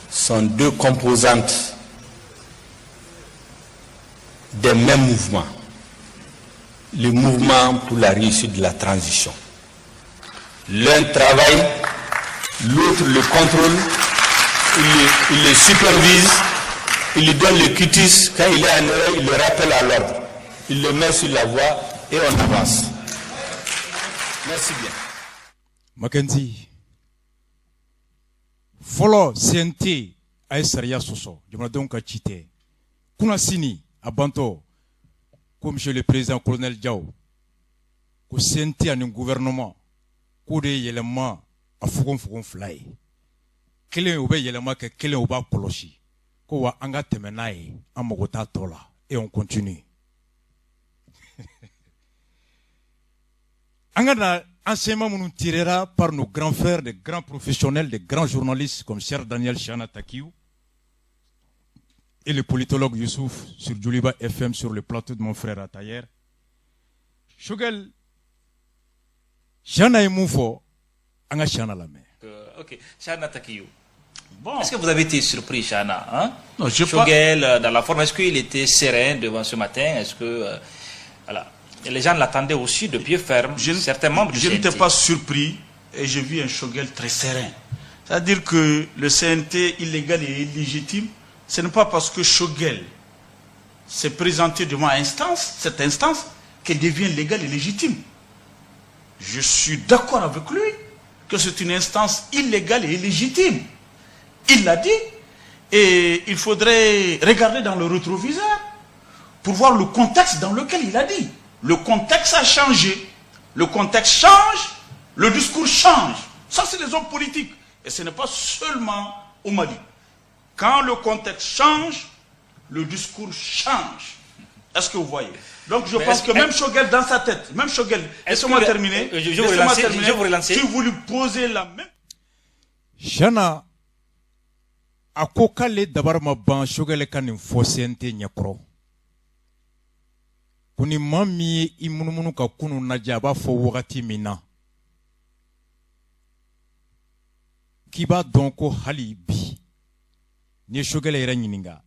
S4: sont deux composantes Des mêmes mouvements. Le mouvement pour la réussite de la transition. L'un travaille, l'autre le contrôle, il le supervise, il lui donne le quitus. Quand il est en erreur, il le rappelle à l'ordre. Il le met sur la voie et on avance. Merci bien.
S1: Mackenzie fɔlɔ, CNT a ye sariya sɔsɔ, jamanadenw ka ci tɛ. Kunna sini a bantɔ ko monsieur le président colonel Diaw ko CNT ani gouvernement k'o de ye yɛlɛma a fogonfogon fila ye. Kelen u bɛ yɛlɛma kɛ, kelen u b'a kɔlɔsi, ko wa an ka tɛmɛ n'a ye, an mago t'a tɔ la, et on continue. An ka na enseignement minnu tirera par nos grands frères, des grands professionnels, des grands journalistes comme Serge Daniel Chana Takiou et le politologue Youssouf sur Djoliba FM, sur le plateau de mon frère Atayer. Choguel, Chana ye mun fɔ? An ka Chana lamɛn.
S6: Ok, Chana Takiou.
S7: Bon.
S6: Est-ce que vous avez été surpris, Chana, hein?
S7: Non, je
S6: Choguel, dans la forme, est-ce qu'il était serein devant ce matin? Est-ce que voilà. Et les gens l'attendaient aussi de pied ferme, certains membres du
S7: Je
S6: CNT.
S7: n'étais pas surpris et j'ai vu un Choguel très serein. C'est-à-dire que le CNT illégal et illégitime, ce n'est pas parce que Choguel s'est présenté devant instance, cette instance, qu'elle devient légale et légitime. Je suis d'accord avec lui que c'est une instance illégale et illégitime. Il l'a dit et il faudrait regarder dans le rétroviseur pour voir le contexte dans lequel il a dit. Le contexte a changé. Le contexte change, le discours change. Ça, c'est les hommes politiques. Et ce n'est pas seulement au Mali. Quand le contexte change, le discours change. Est-ce que vous voyez? Donc je
S6: Mais
S7: pense
S6: est-ce
S7: que même Choguel dans sa tête, même Choguel,
S6: Est-ce
S7: laissez-moi
S6: que
S7: terminer.
S6: Je vous
S7: Laissez-moi
S6: relancer,
S7: terminer.
S6: je vous relancer.
S7: Si vous lui posez la même
S1: Chana a ko k'ale dabari ma ban Choguel ka nin fɔ CNT ɲɛkɔrɔ, ko ni maa min ye i munumunu ka kunun lajɛ, a b'a fɔ wagati min na k'i b'a dɔn ko hali bi n'i ye Choguel yɛrɛ ɲininka,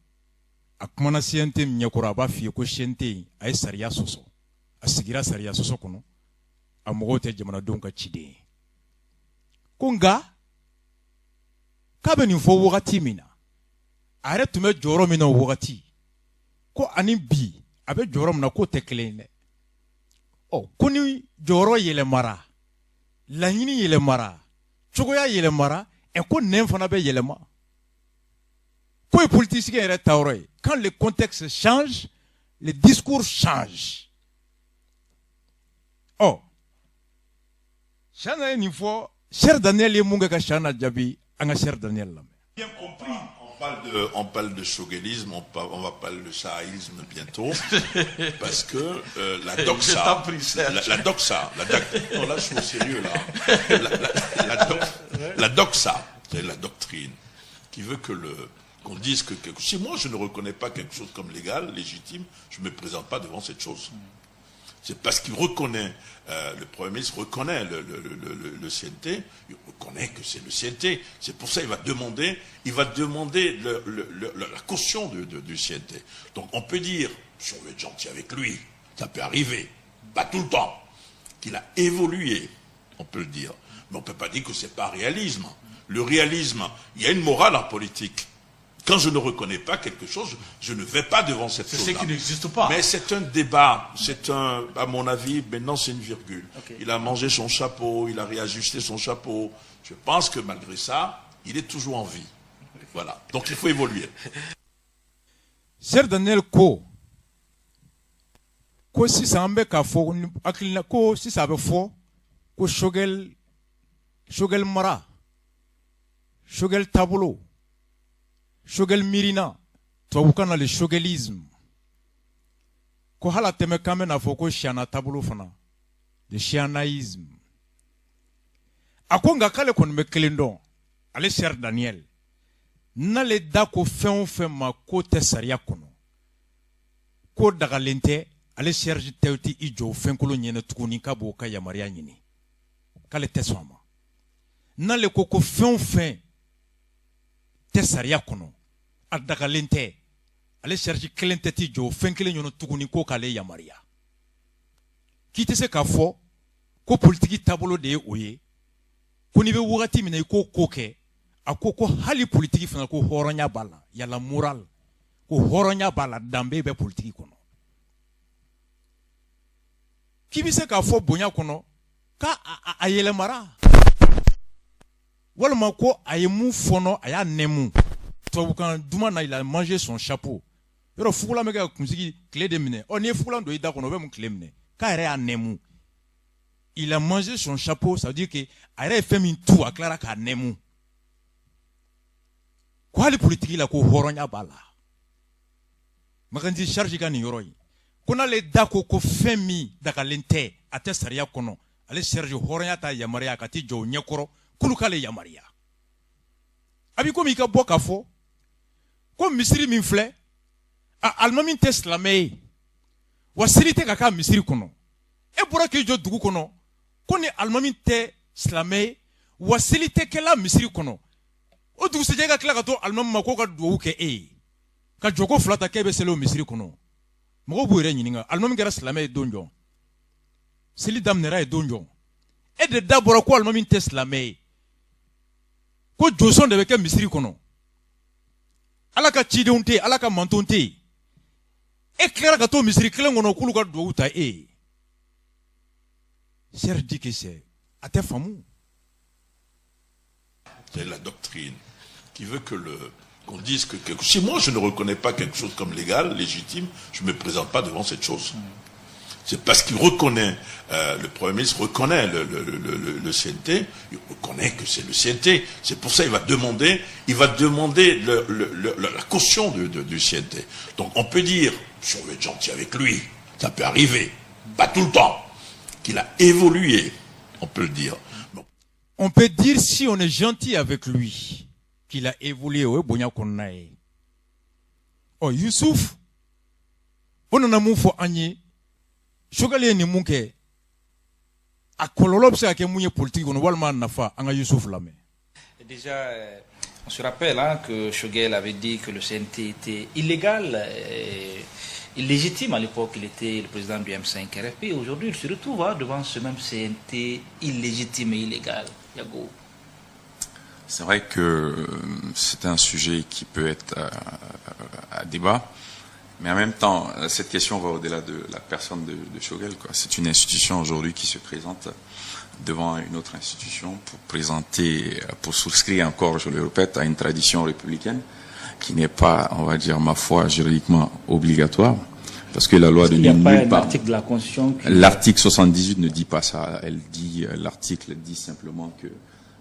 S1: a kumana CNT min ɲɛkɔrɔ, a b'a f'i ye ko CNT a ye sariya sɔsɔ, a sigira sariya sɔsɔ kɔnɔ, a mɔgɔw tɛ jamanadenw ka ciden ye. Ko nka k'a bɛ nin fɔ wagati min na, a yɛrɛ tun bɛ jɔyɔrɔ min na o wagati, ko ani bi a bɛ jɔyɔrɔ min na, k'o tɛ kelen ye dɛ. Ɔ, ko ni jɔyɔrɔ yɛlɛmara, laɲini yɛlɛmara, cogoya yɛlɛmara, ɛ ko nɛn fana bɛ yɛlɛma. Ko ye politicien yɛrɛ ta yɔrɔ ye, quand le contexte change, le discours change. Ɔ, Chana ye nin fɔ, Cher Daniel ye mun kɛ ka Chana jaabi? An ka Cher Daniel lamɛn.
S7: Bien compris.
S8: On parle de choguelisme, on va parler de sahélisme bientôt, parce que la
S7: Je
S8: doxa,
S7: t'en prie, Serge.
S8: la doxa, non là je suis au sérieux là, la doxa, c'est la doctrine qui veut que qu'on dise que si moi je ne reconnais pas quelque chose comme légal, légitime, je ne me présente pas devant cette chose. C'est parce qu'il reconnaît, le Premier ministre reconnaît le CNT, il reconnaît que c'est le CNT. C'est pour ça qu'il va demander, il va demander la caution du CNT. Donc on peut dire, si on veut être gentil avec lui, ça peut arriver, pas tout le temps, qu'il a évolué, on peut le dire. Mais on ne peut pas dire que c'est pas réalisme. Le réalisme, il y a une morale en politique. Quand je ne reconnais pas quelque chose, je ne vais pas devant cette
S7: C'est ce
S8: chose-là.
S7: qui n'existe pas.
S8: Mais c'est un débat, à mon avis, maintenant c'est une virgule. Il a mangé son chapeau, il a réajusté son chapeau. Je pense que malgré ça, il est toujours en vie. Voilà. Donc il faut évoluer.
S1: Cher Daniel ko ko sisan an bɛ k'a fɔ ni hakilina ko sisan a bɛ fɔ ko Choguel, Choguel mara, Choguel taabolo, Choguel miirina, tubabukan na le choguelisme, ko hali a tɛmɛ kan bɛna fɔ ko Chana taabolo fana, le chanaïsme. A ko nka k'ale kɔni bɛ kelen dɔn, ale Cher Daniel, n'ale da ko fɛn o fɛn ma k'o tɛ sariya kɔnɔ, k'o dagalen tɛ, ale Serge tɛ tɛ i jɔ o fɛnkolon ɲɛna tuguni k'a b'o ka yamaruya ɲini, k'ale tɛ sɔn a ma. N'ale ko ko fɛn o fɛn tɛ sariya kɔnɔ, a dagalen tɛ, Ale Serge kelen tɛ t'i jɔ o fɛn kelen ɲɔgɔn tuguni ko k'ale yamaruya k'i tɛ se k'a fɔ ko politiki taabolo de ye o ye, ko n'i bɛ wagati min na i k'o ko kɛ. A ko ko hali politiki fana, ko hɔrɔnya b'a la, y a la morale, ko hɔrɔnya b'a la, danbe bɛ politiki kɔnɔ, k'i bɛ se k'a fɔ bonya kɔnɔ k'a a yɛlɛmara, walima ko a ye mun fɔnɔ, a y'a nɛmu. Tubabukan duman na, il a mangé son chapeau. Yɔrɔ fugulan bɛ kɛ ka kunsigi tile de minɛ. Ɔ, n'i ye fugulan don i da kɔnɔ, o bɛ mun tile minɛ? K'a yɛrɛ y'a nɛmu, il a mangé son chapeau, ça veut dire que a yɛrɛ ye fɛn min tu, a tilara k'a nɛmu. Ko hali politiki la, ko hɔrɔnya b'a la. Makanisi Serge ka nin yɔrɔ in, ko n'ale da ko ko fɛn min dagalen tɛ, a tɛ sariya kɔnɔ, ale Serge hɔrɔnya ta yamaruya ka t'i jɔ o ɲɛkɔrɔ k'olu k'ale yamaruya. A b'i komi i ka bɔ k'a fɔ ko misiri min filɛ, a alimami tɛ silamɛ ye, wa seli tɛ ka k'a misiri kɔnɔ. E bɔra k'i jɔ dugu kɔnɔ ko ni alimami tɛ silamɛ ye, wa seli tɛ kɛla misiri kɔnɔ, o dugusɛjɛ ka tila ka to alimami ma k'o ka dugawu kɛ e ye, ka jɔko fila ta k'e bɛ seli o misiri kɔnɔ. Mɔgɔw b'u yɛrɛ ɲininka, alimami kɛra silamɛ ye don jɔn? Seli daminɛra ye don jɔn? E de da bɔra ko alimami tɛ silamɛ ye, ko josɔn de bɛ kɛ misiri kɔnɔ, Ala ka cidenw tɛ yen, Ala ka mantonw tɛ yen. E tilara ka to misiri kelen kɔnɔ k'olu ka dugawu ta e ye. Serge dit que c'est a tɛ faamu.
S8: C'est la doctrine qui veut que le qu'on dise que quelque... si moi je ne reconnais pas quelque chose comme légal, légitime, je ne me présente pas devant cette chose. C'est parce qu'il reconnaît, le Premier ministre reconnaît le CNT, il reconnaît que c'est le CNT. C'est pour ça qu'il va demander, il va demander la caution du CNT. Donc on peut dire, si on veut être gentil avec lui, ça peut arriver, pas tout le temps, qu'il a évolué, on peut le dire. Bon.
S1: On peut dire, si on est gentil avec lui, qu'il a évolué. O ye bonya kɔnɔna ye. Ɔ, Yusuf, o nana mun fɔ an ye? Choguel ye nin mun kɛ, a kɔlɔlɔ bɛ se ka kɛ mun ye politiki kɔnɔ, walima a nafa? An ka Yusuf lamɛn.
S6: Déjà, on se rappelle, hein, que Choguel avait dit que le CNT était illégal et illégitime à l'époque. Il était le président du M5 RFP. Aujourd'hui, il se retrouve, hein, devant ce même CNT illégitime et illégal. Yago.
S9: C'est vrai que c'est un sujet qui peut être à débat, mais en même temps, cette question va au-delà de la personne de Choguel, quoi. C'est une institution aujourd'hui qui se présente devant une autre institution pour présenter, pour souscrire encore, je le répète, à une tradition républicaine qui n'est pas, on va dire, ma foi, juridiquement obligatoire. Parce que la loi
S6: Est-ce
S9: ne
S6: qu'il n'y
S9: dit
S6: a pas
S9: nulle
S6: un
S9: part.
S6: article de la Constitution qui...
S9: L'article 78 ne dit pas ça. Elle dit, l'article dit simplement que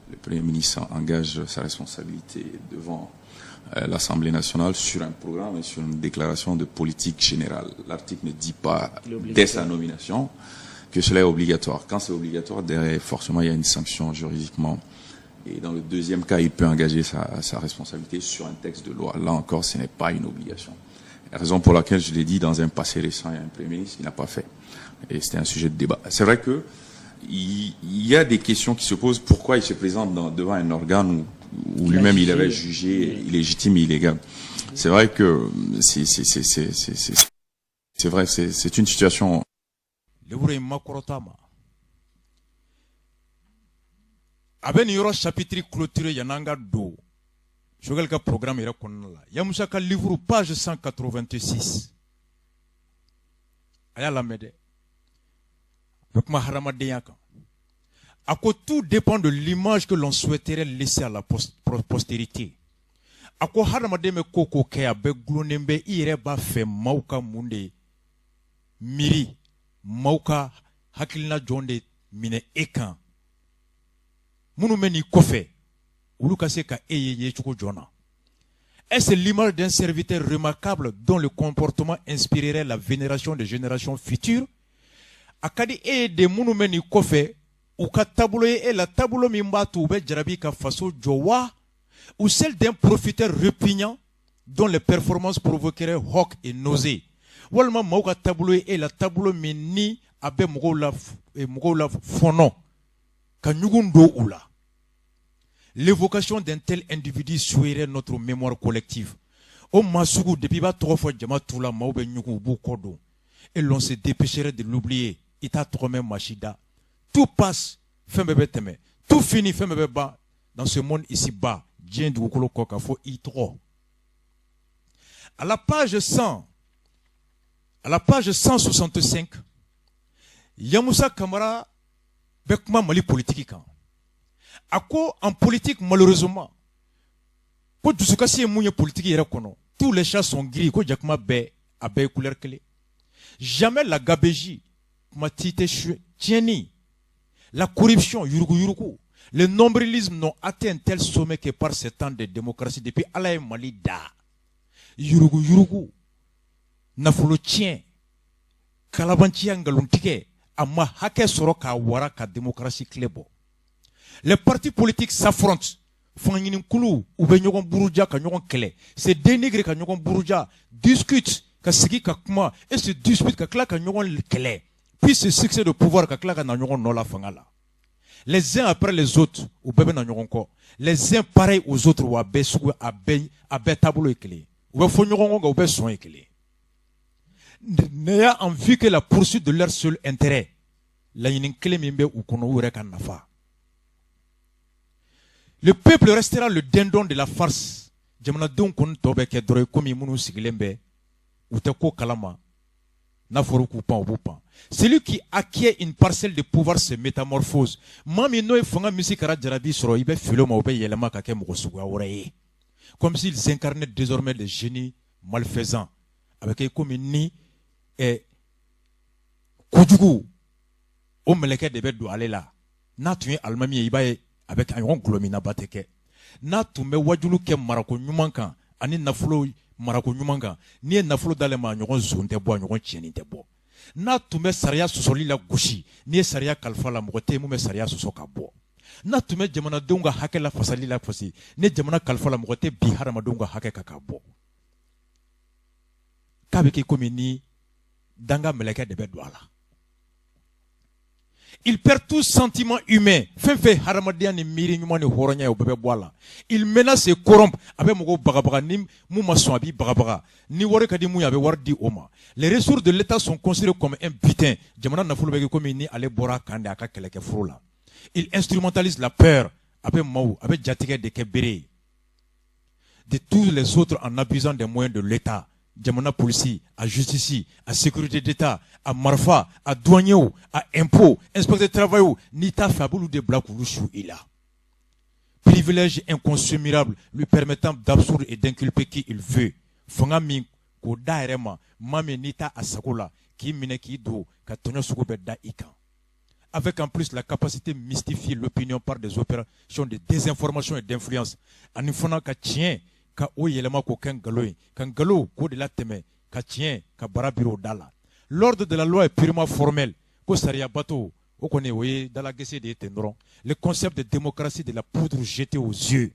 S9: le Premier ministre engage sa responsabilité devant l'Assemblée nationale sur un programme et sur une déclaration de politique générale. L'article ne dit pas,
S6: Il est obligatoire.
S9: Dès sa nomination, que cela est obligatoire. Quand c'est obligatoire, derrière, forcément, il y a une sanction juridiquement. Et dans le deuxième cas, il peut engager sa responsabilité sur un texte de loi. Là encore, ce n'est pas une obligation. La raison pour laquelle je l'ai dit, dans un passé récent, il y a un Premier ministre qui n'a pas fait. Et c'était un sujet de débat. C'est vrai que il y a des questions qui se posent. Pourquoi il se présente devant un organe où lui-même il avait jugé illégitime et illégal? C'est vrai que c'est vrai, c'est une situation.
S1: Livre in ma kɔrɔta ma. A bɛ nin yɔrɔ chapitre clôturé yan'an ka don Choguel ka programme yɛrɛ kɔnɔna la. Yamusa ka livre, page 186, a y'a lamɛn dɛ. A bɛ kuma hadamadenya kan. A ko: tout dépend de l'image que l'on souhaiterait laisser à la postérité. A ko hadamaden bɛ ko ko kɛ, a bɛɛ gulonnen bɛ i yɛrɛ b'a fɛ maaw ka mun de miiri, maaw ka hakilina jɔn de minɛ e kan, minnu bɛ n'i kɔfɛ, olu ka se ka e ye yecogo jɔn na. Est-ce l'image d'un serviteur remarquable dont le comportement inspirerait la vénération des générations futures? A ka di e ye de, minnu bɛ n'i kɔfɛ, u ka taabolo ye e la, taabolo min b'a to u bɛ jarabi ka faso jɔ wa, ou celle d'un profiteur répugnant dont les performances provoqueraient hoques et nausées? Walima maaw ka taabolo ye e la, taabolo min ni a bɛ mɔgɔw la fɔnɔ ka ɲugun don u la. L'évocation d'un tel individu souillerait notre mémoire collective. O maa sugu, depuis i b'a tɔgɔ fɔ jama tu la, maaw bɛ ɲugun, u b'u kɔ don, et l'on se dépêcherait de l'oublier. I t'a tɔgɔ mɛn maa si da. Tout passe, fɛn bɛɛ bɛ tɛmɛ. Tout finit, fɛn bɛɛ bɛ ban. Dans ce monde ici bas, diɲɛ dugukolo kɔ kan, fo i tɔgɔ. À la page 100, à la page 165, Yamoussa Kamara bɛ kuma Mali politique kan. A ko en politique, malheureusement, ko dusukasi ye mun ye politique yɛrɛ kɔnɔ, tous les chats sont gris, ko jakuma bɛɛ, a bɛɛ ye couleur kelen. Jamais la gabegie, kuma ti tɛ tiɲɛni, la corruption, yuruguyurugu, le nombrilisme n'ont atteint un tel sommet que par ces temps de démocratie. Depuis Ala ye Mali da, yuruguyurugu, nafolo tiɲɛ, kalabanciya, nkalontigɛ, a ma hakɛ sɔrɔ k'a wara ka démocratie tile bɔ. Les partis politiques s'affrontent, fangaɲinikulu, u bɛ ɲɔgɔn buruja ka ɲɔgɔn kɛlɛ, se dénigrer ka ɲɔgɔn buruja, discute, ka sigi ka kuma, et se dispute, ka tila ka ɲɔgɔn kɛlɛ, puis se succèdent au pouvoir, ka tila ka na ɲɔgɔn nɔ la fanga la. Les uns après les autres, u bɛɛ bɛ na ɲɔgɔn kɔ, les uns pareils aux autres, wa a bɛɛ sugu, a bɛɛ taabolo ye kelen ye, u bɛ fɔ ɲɔgɔn kɔ, nka u bɛɛ sɔn ye kelen ye. N'ayant en vue que la poursuite de leur seul intérêt, laɲini kelen min bɛ u kɔnɔ, u yɛrɛ ka nafa. Le peuple restera le dindon de la farce. Jamanadenw kɔni tɔ bɛ kɛ dɔrɔn komi minnu sigilen bɛ, u tɛ ko kalama. N'a fɔra k'u pan, u b'u pan. Celui qui acquiert une parcelle de pouvoir se métamorphose. Maa min n'o ye fanga misi kɛra jarabi sɔrɔ, i bɛ fili o ma, o bɛ yɛlɛma ka kɛ mɔgɔ suguya wɛrɛ ye, comme s'ils incarnaient désormais des génies malfaisants. A bɛ kɛ komi ni kojugu o mɛlɛkɛ de bɛ don ale la. N'a tun ye alimami ye, i b'a ye a bɛ a ɲɔgɔn gulɔminaba tɛ kɛ. N'a tun bɛ wajulu kɛ marako ɲuman kan ani nafolo marako ɲuman kan, n'i ye nafolo d'ale ma, a ɲɔgɔn zon tɛ bɔ, a ɲɔgɔn tiɲɛni tɛ bɔ. N'a tun bɛ sariya sɔsɔli la gosi, n'i ye sariya kalifa la, mɔgɔ tɛ yen mun bɛ sariya sɔsɔ ka bɔ. N'a tun bɛ jamanadenw ka hakɛ la fasali la fasi, ni jamana kalifa la, mɔgɔ tɛ bi hadamadenw ka hakɛ kan ka bɔ. K'a bɛ kɛ komi ni danga mɛlɛkɛ de bɛ don a la. Il perd tout sentiment humain. Fɛn fɛn hadamadenya ni miiri ɲuman ni hɔrɔnya ye, o bɛɛ bɛ bɔ a la. Il menace et corrompt. A bɛ mɔgɔw bagabaga. Ni mun ma sɔn, a b'i bagabaga. Ni wari ka di mun ye, a bɛ wari di o ma. Les ressources de l'État sont considérées comme un butin. Jamana nafolo bɛ kɛ komi ni ale bɔra a kan de a ka kɛlɛkɛ foro la. Il instrumentalise la peur. A bɛ maaw, a bɛ jatigɛ de kɛ bere ye de tous les autres en abusant des moyens de l'État. Jamana polisi, a justice, a sécurité d'État, a marifa, a douanier, a impôt, inspecteur de travail, n'i t'a fɛ, a b'olu de bila k'olu su i la. Privilège incommensurable lui permettant d'absoudre et d'inculper qui il veut. Fanga min k'o da yɛrɛ ma, maa min n'i t'a a sago la, k'i minɛ, k'i don ka tɔɲɔ sugu bɛɛ da i kan. Avec en plus la capacité de mystifier l'opinion par des opérations de désinformation et d'influence. Ani fana ka tiɲɛ ka o yɛlɛma k'o kɛ nkalon ye, ka nkalon k'o de la tɛmɛ ka tiɲɛ ka bara biri o da la. L'ordre de la loi est purement formel. Ko sariya bato, o kɔni, o ye dalagɛsɛ de ye ten dɔrɔn. Le concept de démocratie, de la poudre jetée aux yeux.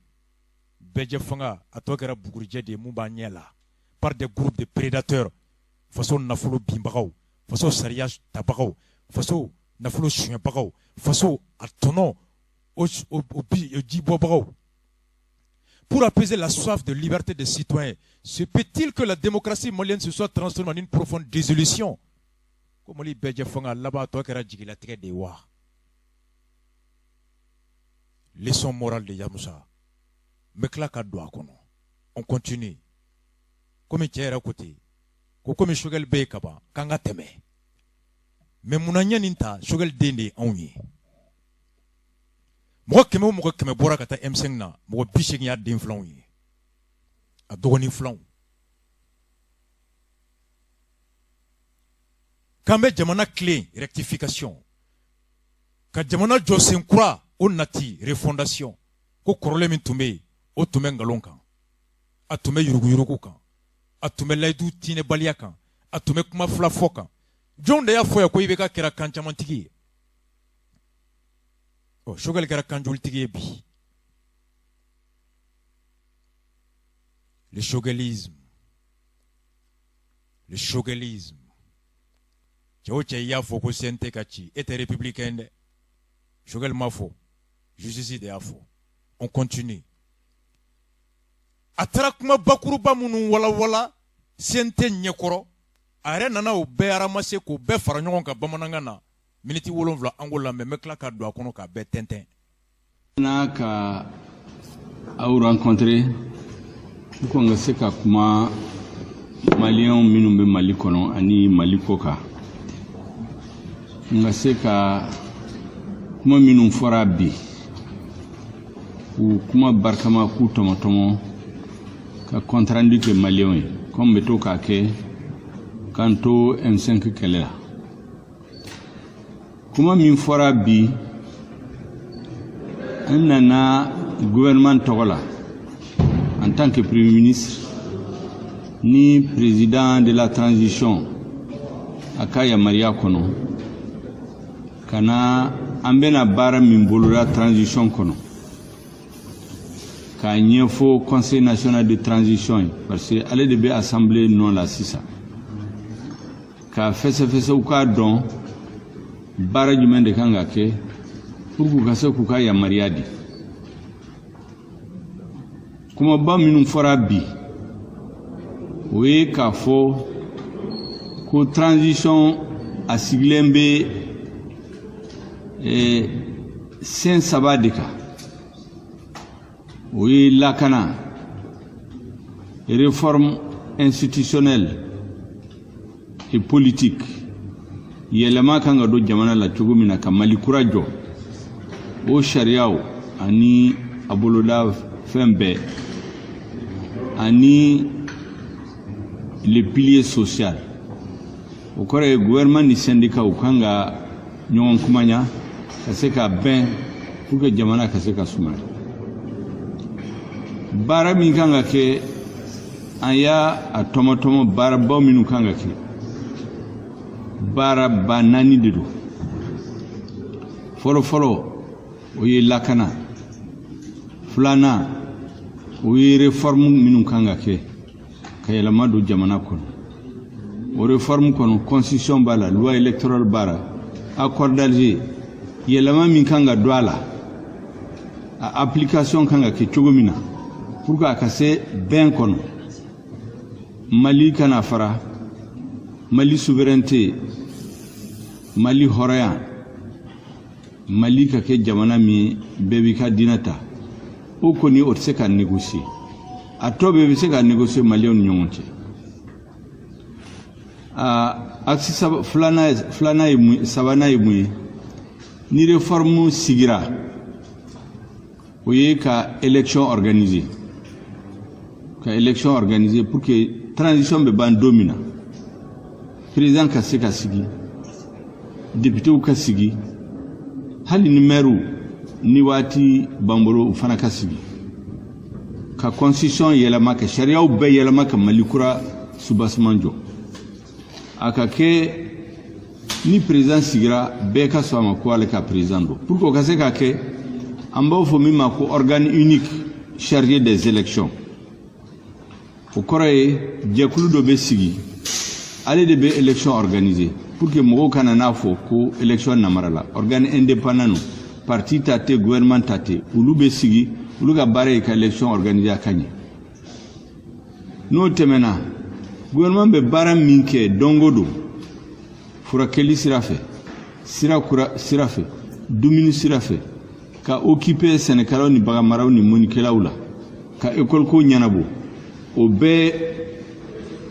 S1: Bɛɛjɛ fanga, a tɔ kɛra bugurijɛ de ye mun b'an ɲɛ la, par des groupes de prédateurs, faso nafolo binbagaw, faso sariya tabagaw, faso nafolo suɲɛbagaw, faso a tɔnɔ o jibɔbagaw. Pour apaiser la soif de liberté des citoyens, se peut-il que la démocratie malienne se soit transformée en une profonde dissolution? Ko Mali bɛɛjɛ fanga laban tɔ kɛra jigilatigɛ de ye wa? Leçon morale de Yamusa. N bɛ tila ka don a kɔnɔ. On continue. Komi cɛ yɛrɛ ko ten, ko komi Choguel bɛ yen ka ban, k'an ka tɛmɛ. Mais munna ɲɛ nin ta? Choguel den de ye anw ye. Mɔgɔ 100 o mɔgɔ 100 bɔra ka taa M5 na, mɔgɔ 80 y'a den filanw ye, a dɔgɔnin filanw. K'an bɛ jamana tilen, rectification, ka jamana jɔ sen kura, o nati, refondation. Ko kɔrɔlen min tun bɛ yen, o tun bɛ nkalon kan, a tun bɛ yuruguyurugu kan, a tun bɛ layidu tiinɛbaliya kan, a tun bɛ kuma fila fɔ kan. Jɔn de y'a fɔ yan ko IBK kɛra kan camantigi ye? Ɔ, Choguel kɛra kanjolitigi ye bi. Le choguelisme, le choguelisme. Cɛ o cɛ i y'a fɔ ko CNT ka ci, e tɛ républicain dɛ. Choguel m'a fɔ, justice de y'a fɔ. On continue. A taara kuma bakuruba minnu walawala CNT ɲɛkɔrɔ, a yɛrɛ nana o bɛɛ ramasser k'o bɛɛ fara ɲɔgɔn kan bamanankan na. Miniti 7, an k'o lamɛn. N bɛ tila ka don a kɔnɔ k'a bɛɛ tɛntɛn.
S4: N'a ka aw rencontrer pour qu'on ka se ka kuma Maliyɛnw minnu bɛ Mali kɔnɔ ani Mali kɔ kan, n ka se ka kuma minnu fɔra bi, k'u kuma barikama, k'u tɔmɔtɔmɔ, ka compte rendu kɛ Maliyɛnw ye, comme bɛ to k'a kɛ k'an to M5 kɛlɛ la. Kuma min fɔra bi, an nana gouvernement tɔgɔ la en tant que Premier ministre ni président de la transition a ka yamaruya kɔnɔ, ka na an bɛna baara min boloda transition kɔnɔ, k'a ɲɛfɔ Conseil national de transition ye, parce que ale de bɛ assemblée nɔ la sisan, k'a fɛsɛfɛsɛ, u k'a dɔn baara jumɛn de kan ka kɛ pour k'u ka se k'u ka yamaruya di. Kumaba minnu fɔra bi, o ye k'a fɔ ko transition a sigilen bɛ sen saba de kan. O ye lakana, réforme institutionnelle et politique, yɛlɛma kan ka don jamana la cogo min na ka Mali kura jɔ, o sariyaw ani a boloda fɛn bɛɛ, ani le pilier social. O kɔrɔ ye gouvernement ni syndicat u kan ka ɲɔgɔn kumanya ka se ka bɛn pour que jamana ka se ka sumaya. Baara min kan ka kɛ, an y'a a tɔmɔtɔmɔ. Baarabaw minnu kan ka kɛ, baara ba naani de don. Fɔlɔ fɔlɔ, o ye lakana. Filanan, o ye réforme minnu kan ka kɛ ka yɛlɛma don jamana kɔnɔ. O réforme kɔnɔ, constitution b'a la, loi électorale b'a la, accord d'Alger, yɛlɛma min kan ka don a la, a application kan ka kɛ cogo min na pour que a ka se bɛn kɔnɔ, Mali kana fara, Mali souveraineté, Mali hɔrɔnya, Mali ka kɛ jamana min ye bɛɛ b'i ka diinɛ ta. O kɔni, o tɛ se ka négocier. A tɔ bɛɛ bɛ se ka négocier Maliyɛnw ni ɲɔgɔn cɛ. A axe filanan ye mun? Sabanan ye mun ye? Ni réforme sigira, o ye ka élection organiser, ka élection organiser pour que transition bɛ ban don min na, président ka se ka sigi, députéw ka sigi, hali ni maires ni waati b'an bolo, u fana ka sigi, ka constitution yɛlɛma, ka sariyaw bɛɛ yɛlɛma, ka Mali kura soubassement jɔ. A ka kɛ ni président sigira, bɛɛ ka sɔn a ma ko ale ka président don. Pour que o ka se ka kɛ, an b'aw fɔ min ma ko organe unique chargé des élections. O kɔrɔ ye jɛkulu dɔ bɛ sigi, ale de bɛ élection organiser pour que mɔgɔw kana n'a fɔ ko élection namara la. Organe indépendant no, parti ta tɛ, gouvernement ta tɛ. Olu bɛ sigi, olu ka baara ye ka élection organiser a ka ɲɛ. N'o tɛmɛna, gouvernement bɛ baara min kɛ don o don, furakɛli sira fɛ, sira kura sira fɛ, dumuni sira fɛ, ka occuper sɛnɛkɛlaw ni baganmaraw ni mɔnikɛlaw la, ka école ko ɲɛnabɔ, o bɛɛ,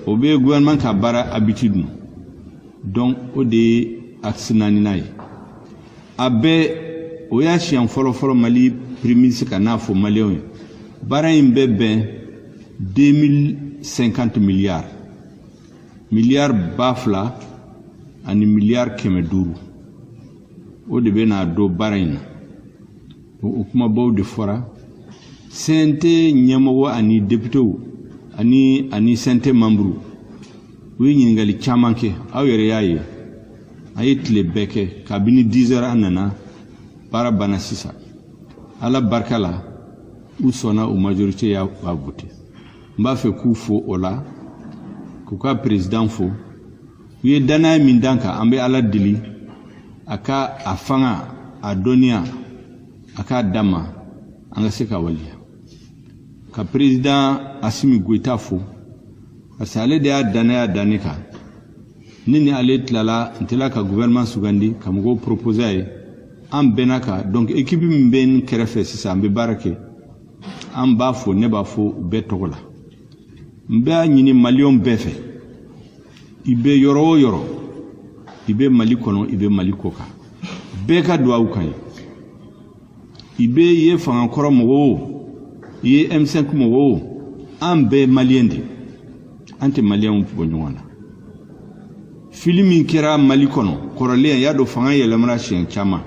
S4: o bɛ gouvernement ka baara habitude no. Donc o de ye axe naaninan ye. A bɛɛ, o y'a siɲɛ fɔlɔ fɔlɔ Mali premier ministre ka n'a fɔ Maliyɛnw ye. Baara in bɛ bɛn 2050 milliards, miliyari 2000 ani miliyari 500, o de bɛ n'a don baara in na. O kumabaw de fɔra. CNT ɲɛmɔgɔ ani députéw ani CNT membre, u ye ɲininkali caman kɛ. Aw yɛrɛ y'a ye, an ye tile bɛɛ kɛ kabini 10 heures an nana, baara banna sisan. Ala barika la, u sɔnna, u majorité y'a voté. N b'a fɛ k'u fo o la, k'u ka président fo. U ye danaya min d'an kan, an bɛ Ala deli a ka a fanga, a dɔnniya, a k'a d'an ma, an ka se ka waleya. Ka président Assimi Goïta fo, parce que ale de y'a danaya da ne kan. Ne ni ale tilala, n tila ka gouvernement sugandi ka mɔgɔw proposer a ye, an bɛnna kan. Donc équipe min bɛ n kɛrɛfɛ sisan, an bɛ baara kɛ. An b'a fo, ne b'a fo u bɛɛ tɔgɔ la. N b'a ɲini Maliyɛnw bɛɛ fɛ, i bɛ yɔrɔ o yɔrɔ, i bɛ Mali kɔnɔ, i bɛ Mali kɔ kan, bɛɛ ka duwawu kan ye. I bɛ ye fanga kɔrɔ mɔgɔ o, i ye M5 mɔgɔ o, an bɛɛ Maliyɛn de, an tɛ Maliyɛnw bɔ ɲɔgɔn na. Fili min kɛra Mali kɔnɔ kɔrɔlen, y'a dɔn fanga yɛlɛmana siɲɛ caman,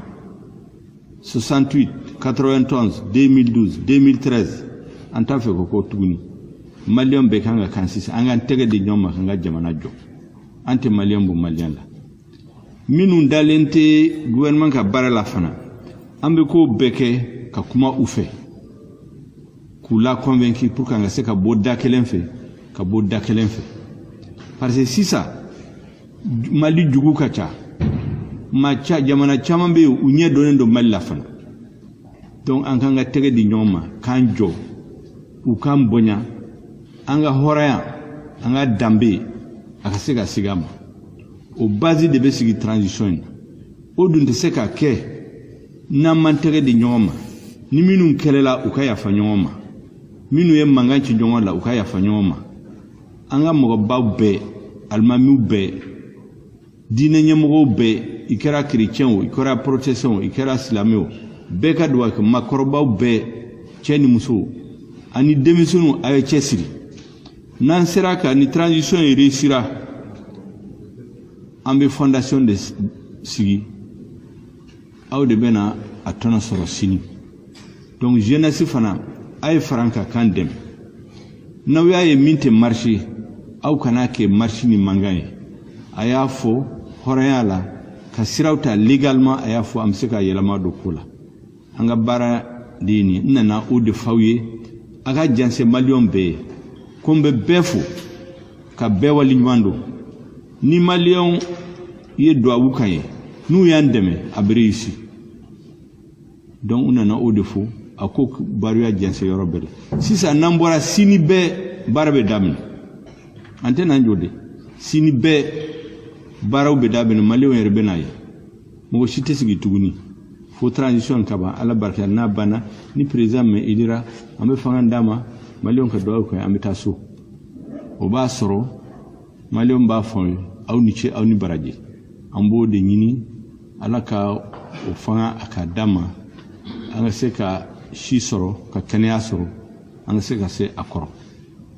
S4: 68, 91, 2012, 2013, an t'a fɛ ko ko tuguni. Maliyɛn bɛɛ kan ka kan sisan, an k'an tɛgɛ di ɲɔgɔn ma k'an ka jamana jɔ. An tɛ Maliyɛn bɔ Maliyɛn la. Minnu dalen tɛ gouvernement ka baara la fana, an bɛ ko bɛɛ kɛ ka kuma u fɛ k'u la convaincre pour qu'an ka se ka bɔ da kelen fɛ, ka bɔ da kelen fɛ, parce que sisan Mali jugu ka ca, maa ca, jamana caman bɛ yen, u ɲɛ donnen don Mali la fana. Donc an k'an ka tɛgɛ di ɲɔgɔn ma k'an jɔ, u k'an bonya, an ka hɔrɔnya, an ka danbe, a ka se ka segin a ma. O base de bɛ sigi transition in na. O dun tɛ se ka kɛ n'an m'an tɛgɛ di ɲɔgɔn ma. Ni minnu kɛlɛla, u ka yafa ɲɔgɔn ma. Minnu ye mankan ci ɲɔgɔn la, u ka yafa ɲɔgɔn ma. An ka mɔgɔbaw bɛɛ, alimamiw bɛɛ, diinɛ ɲɛmɔgɔw bɛɛ, i kɛra chrétien o, i kɛra protestant o, i kɛra silamɛ o, bɛɛ ka duwawu kɛ. Maakɔrɔbaw bɛɛ, cɛ ni muso ani denmisɛnninw, a ye cɛsiri. N'an sera ka ni transition in réussira, an bɛ fondation de sigi, aw de bɛna a tɔnɔ sɔrɔ sini. Donc jeunesse fana, a ye fara an kan k'an dɛmɛ. N'aw y'a ye min tɛ marcher, aw kana kɛ marche ni mankan ye. A y'a fɔ hɔrɔnya la ka siraw ta légalement, a y'a fɔ an bɛ se ka yɛlɛma don ko la. An ka baara de ye nin ye. N nana o de f'aw ye, a ka janse Maliyɛnw bɛɛ ye ko n bɛ bɛɛ fo ka bɛɛ waleɲuman dɔn. Ni Maliyɛnw ye duwawu kan ye, n'u y'an dɛmɛ, a bɛ réussir. Donc u nana o de fo, a ko baroya jɛnsɛn yɔrɔ bɛɛ la. Sisan n'an bɔra, sini bɛɛ baara bɛ daminɛ, an tɛ n'an jɔ de. Sini bɛɛ baaraw bɛ daminɛ, Maliyɛnw yɛrɛ bɛ n'a ye, mɔgɔ si tɛ sigi tuguni fo transition ka ban. Ala barika, n'a banna, ni président min élira, an bɛ fanga d'a ma, Maliyɛnw ka duwawu kɛ, an bɛ taa so. O b'a sɔrɔ Maliyɛnw b'a fɔ ye aw ni ce, aw ni baraji. An b'o de ɲini Ala ka o fanga a ka d'a ma, an ka se ka si sɔrɔ, ka kɛnɛya sɔrɔ, an ka se ka se a kɔrɔ.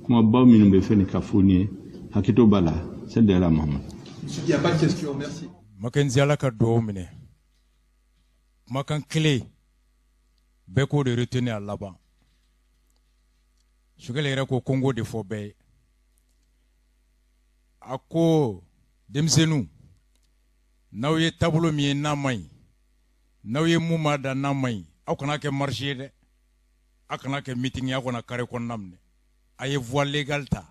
S4: Kumabaw minnu bɛ fɛn ka fɔ nin ye, hakɛto b'a la. Sali ala Muhammad.
S10: Il n'y a pas de question, merci.
S1: Makenzi, Ala ka duwawu minɛ. Kumakan kelen bɛɛ k'o de retenir a laban. Choguel yɛrɛ ko ko n k'o de fɔ bɛɛ ye. A ko denmisɛnninw, n'aw ye taabolo min ye n'a man ɲi, n'aw ye mun maa da n'a man ɲi, aw kana kɛ marche ye dɛ, aw kana kɛ meeting ye, aw kana carré kɔnɔna minɛ, a ye voie légale ta.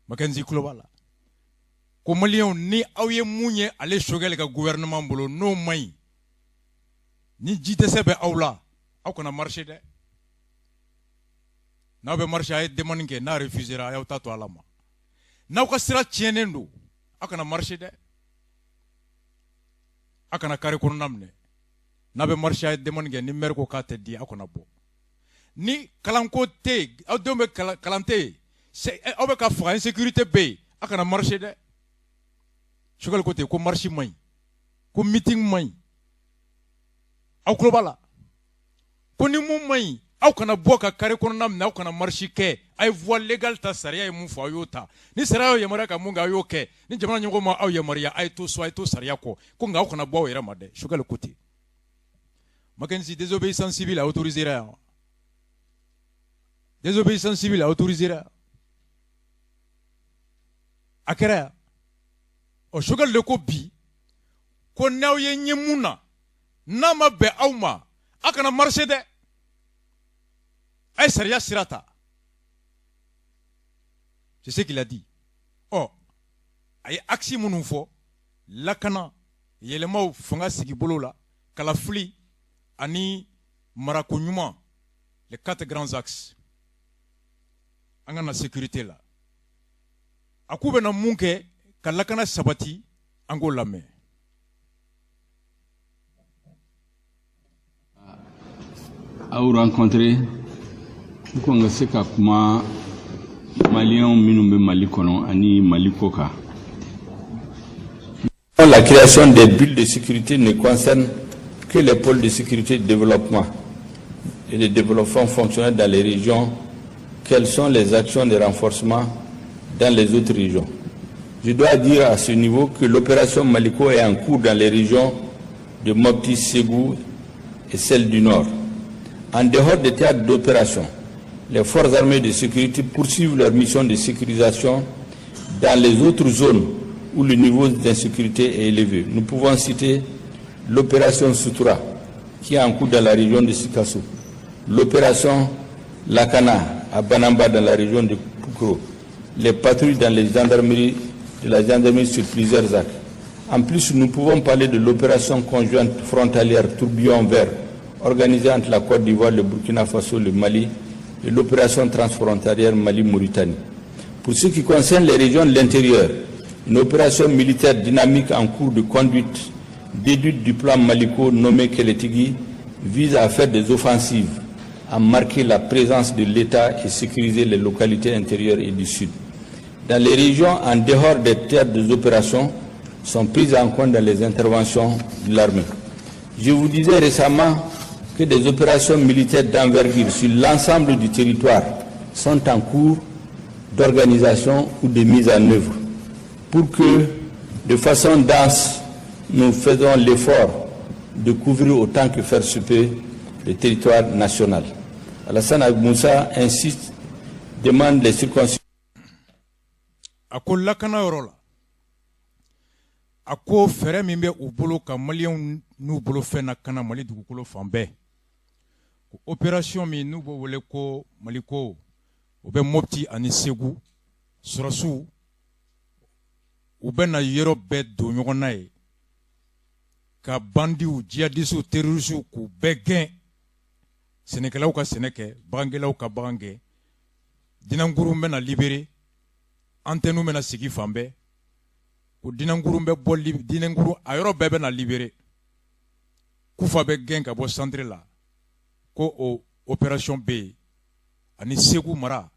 S1: Makenzi tulo b'a la ko Maliyɛnw, ni aw ye mun ye ale Choguel ka gouvernement bolo n'o man ɲi, ni ji dɛsɛ bɛ aw la, aw kana marcher dɛ. N'aw bɛ marcher, a ye demande kɛ, n'a refusera, a y'aw ta to Ala ma. N'aw ka sira tiɲɛnen don, aw kana marcher dɛ, aw kana carré kɔnɔna minɛ. N'a bɛ marcher, a ye demande kɛ, ni maire ko k'a tɛ di, aw kana bɔ. Ni kalanko tɛ yen, aw denw bɛ kalan tɛ yen, aw bɛ ka faga, insécurité bɛ yen, aw kana marcher dɛ. Choguel ko ten ko marche man ɲi, ko meeting man ɲi. Aw tulo b'a la ko ni mun man ɲi, aw kana bɔ ka carré kɔnɔna minɛ, aw kana marche kɛ, a ye voie légale ta. Sariya ye mun fɔ, aw y'o ta. Ni sariya y'aw yamaruya ka mun kɛ, aw y'o kɛ. Ni jamana ɲɛmɔgɔ ma aw yamaruya, a ye to so, a ye to sariya kɔ. Ko nka aw kana bɔ aw yɛrɛ ma dɛ. Choguel ko ten. Mackenzie, désobéissance civile autorisée yan, désobéissance civile autorisée a kɛra yan. Ɔ, Choguel de ko bi ko n'aw ye ɲɛ mun na n'a ma bɛn aw ma, aw kana marcher dɛ, a ye sariya sira ta. C'est ce qu'il a dit. Ɔ, a ye axe minnu fɔ: lakana, yɛlɛmaw fanga sigi bolo la, kalafili ani marako ɲuman. Les quatre grands axes an ka na sécurité la, a k'u bɛna mun kɛ ka lakana sabati, an k'o lamɛn.
S4: Aw rencontrer pour qu'on ka se ka kuma Maliyɛnw minnu bɛ Mali kɔnɔ ani Mali kɔ kan. La création des bulles de sécurité ne concerne que les pôles de sécurité de développement et de développement fonctionnel dans les régions. Quelles sont les actions de renforcement dans les autres régions? Je dois dire à ce niveau que l'opération Maliko est en cours dans les régions de Mopti, Ségou et celle du Nord. En dehors des théâtres d'opération, les forces armées de sécurité poursuivent leur mission de sécurisation dans les autres zones où le niveau d'insécurité est élevé. Nous pouvons citer l'opération Sutura, qui est en cours dans la région de Sikasso, l'opération Lakana à Banamba dans la région de Poukro, les patrouilles dans les gendarmeries de la gendarmerie sur plusieurs axes. En plus, nous pouvons parler de l'opération conjointe frontalière Tourbillon Vert, organisée entre la Côte d'Ivoire, le Burkina Faso, le Mali, et l'opération transfrontalière Mali-Mauritanie. Pour ce qui concerne les régions de l'intérieur, une opération militaire dynamique en cours de conduite, déduite du plan Maliko nommé Keletigui, vise à faire des offensives, à marquer la présence de l'État et sécuriser les localités intérieures et du Sud. Dans les régions en dehors des théâtres des opérations, sont prises en compte dans les interventions de l'armée. Je vous disais récemment que des opérations militaires d'envergure sur l'ensemble du territoire sont en cours d'organisation ou de mise en œuvre pour que, de façon dense, nous faisons l'effort de couvrir autant que faire se peut le territoire national. Alassane Ag Moussa insiste, demande les circonscriptions.
S1: A ko lakana yɔrɔ la, a ko fɛɛrɛ min bɛ u bolo ka Maliyɛnw n'u bolo fɛn na kana Mali dugukolo fan bɛɛ, ko opération min n'u b'o wele ko Maliko, o bɛ Mopti ani Segu, sɔrɔsiw u bɛ na yɔrɔ bɛɛ don ɲɔgɔn na ye ka bandiw, jihadisiw, terrorisiw k'u bɛɛ gɛn, sɛnɛkɛlaw ka sɛnɛ kɛ, bagankɛlaw ka bagan gɛn, dinankurun bɛna libéré, antenne bɛna sigi fan bɛɛ, ko dinankurun bɛ bɔ, dinankurun a yɔrɔ bɛɛ bɛna libéré, kufa bɛ gɛn ka bɔ centre la, ko o opération bɛ yen ani Segu mara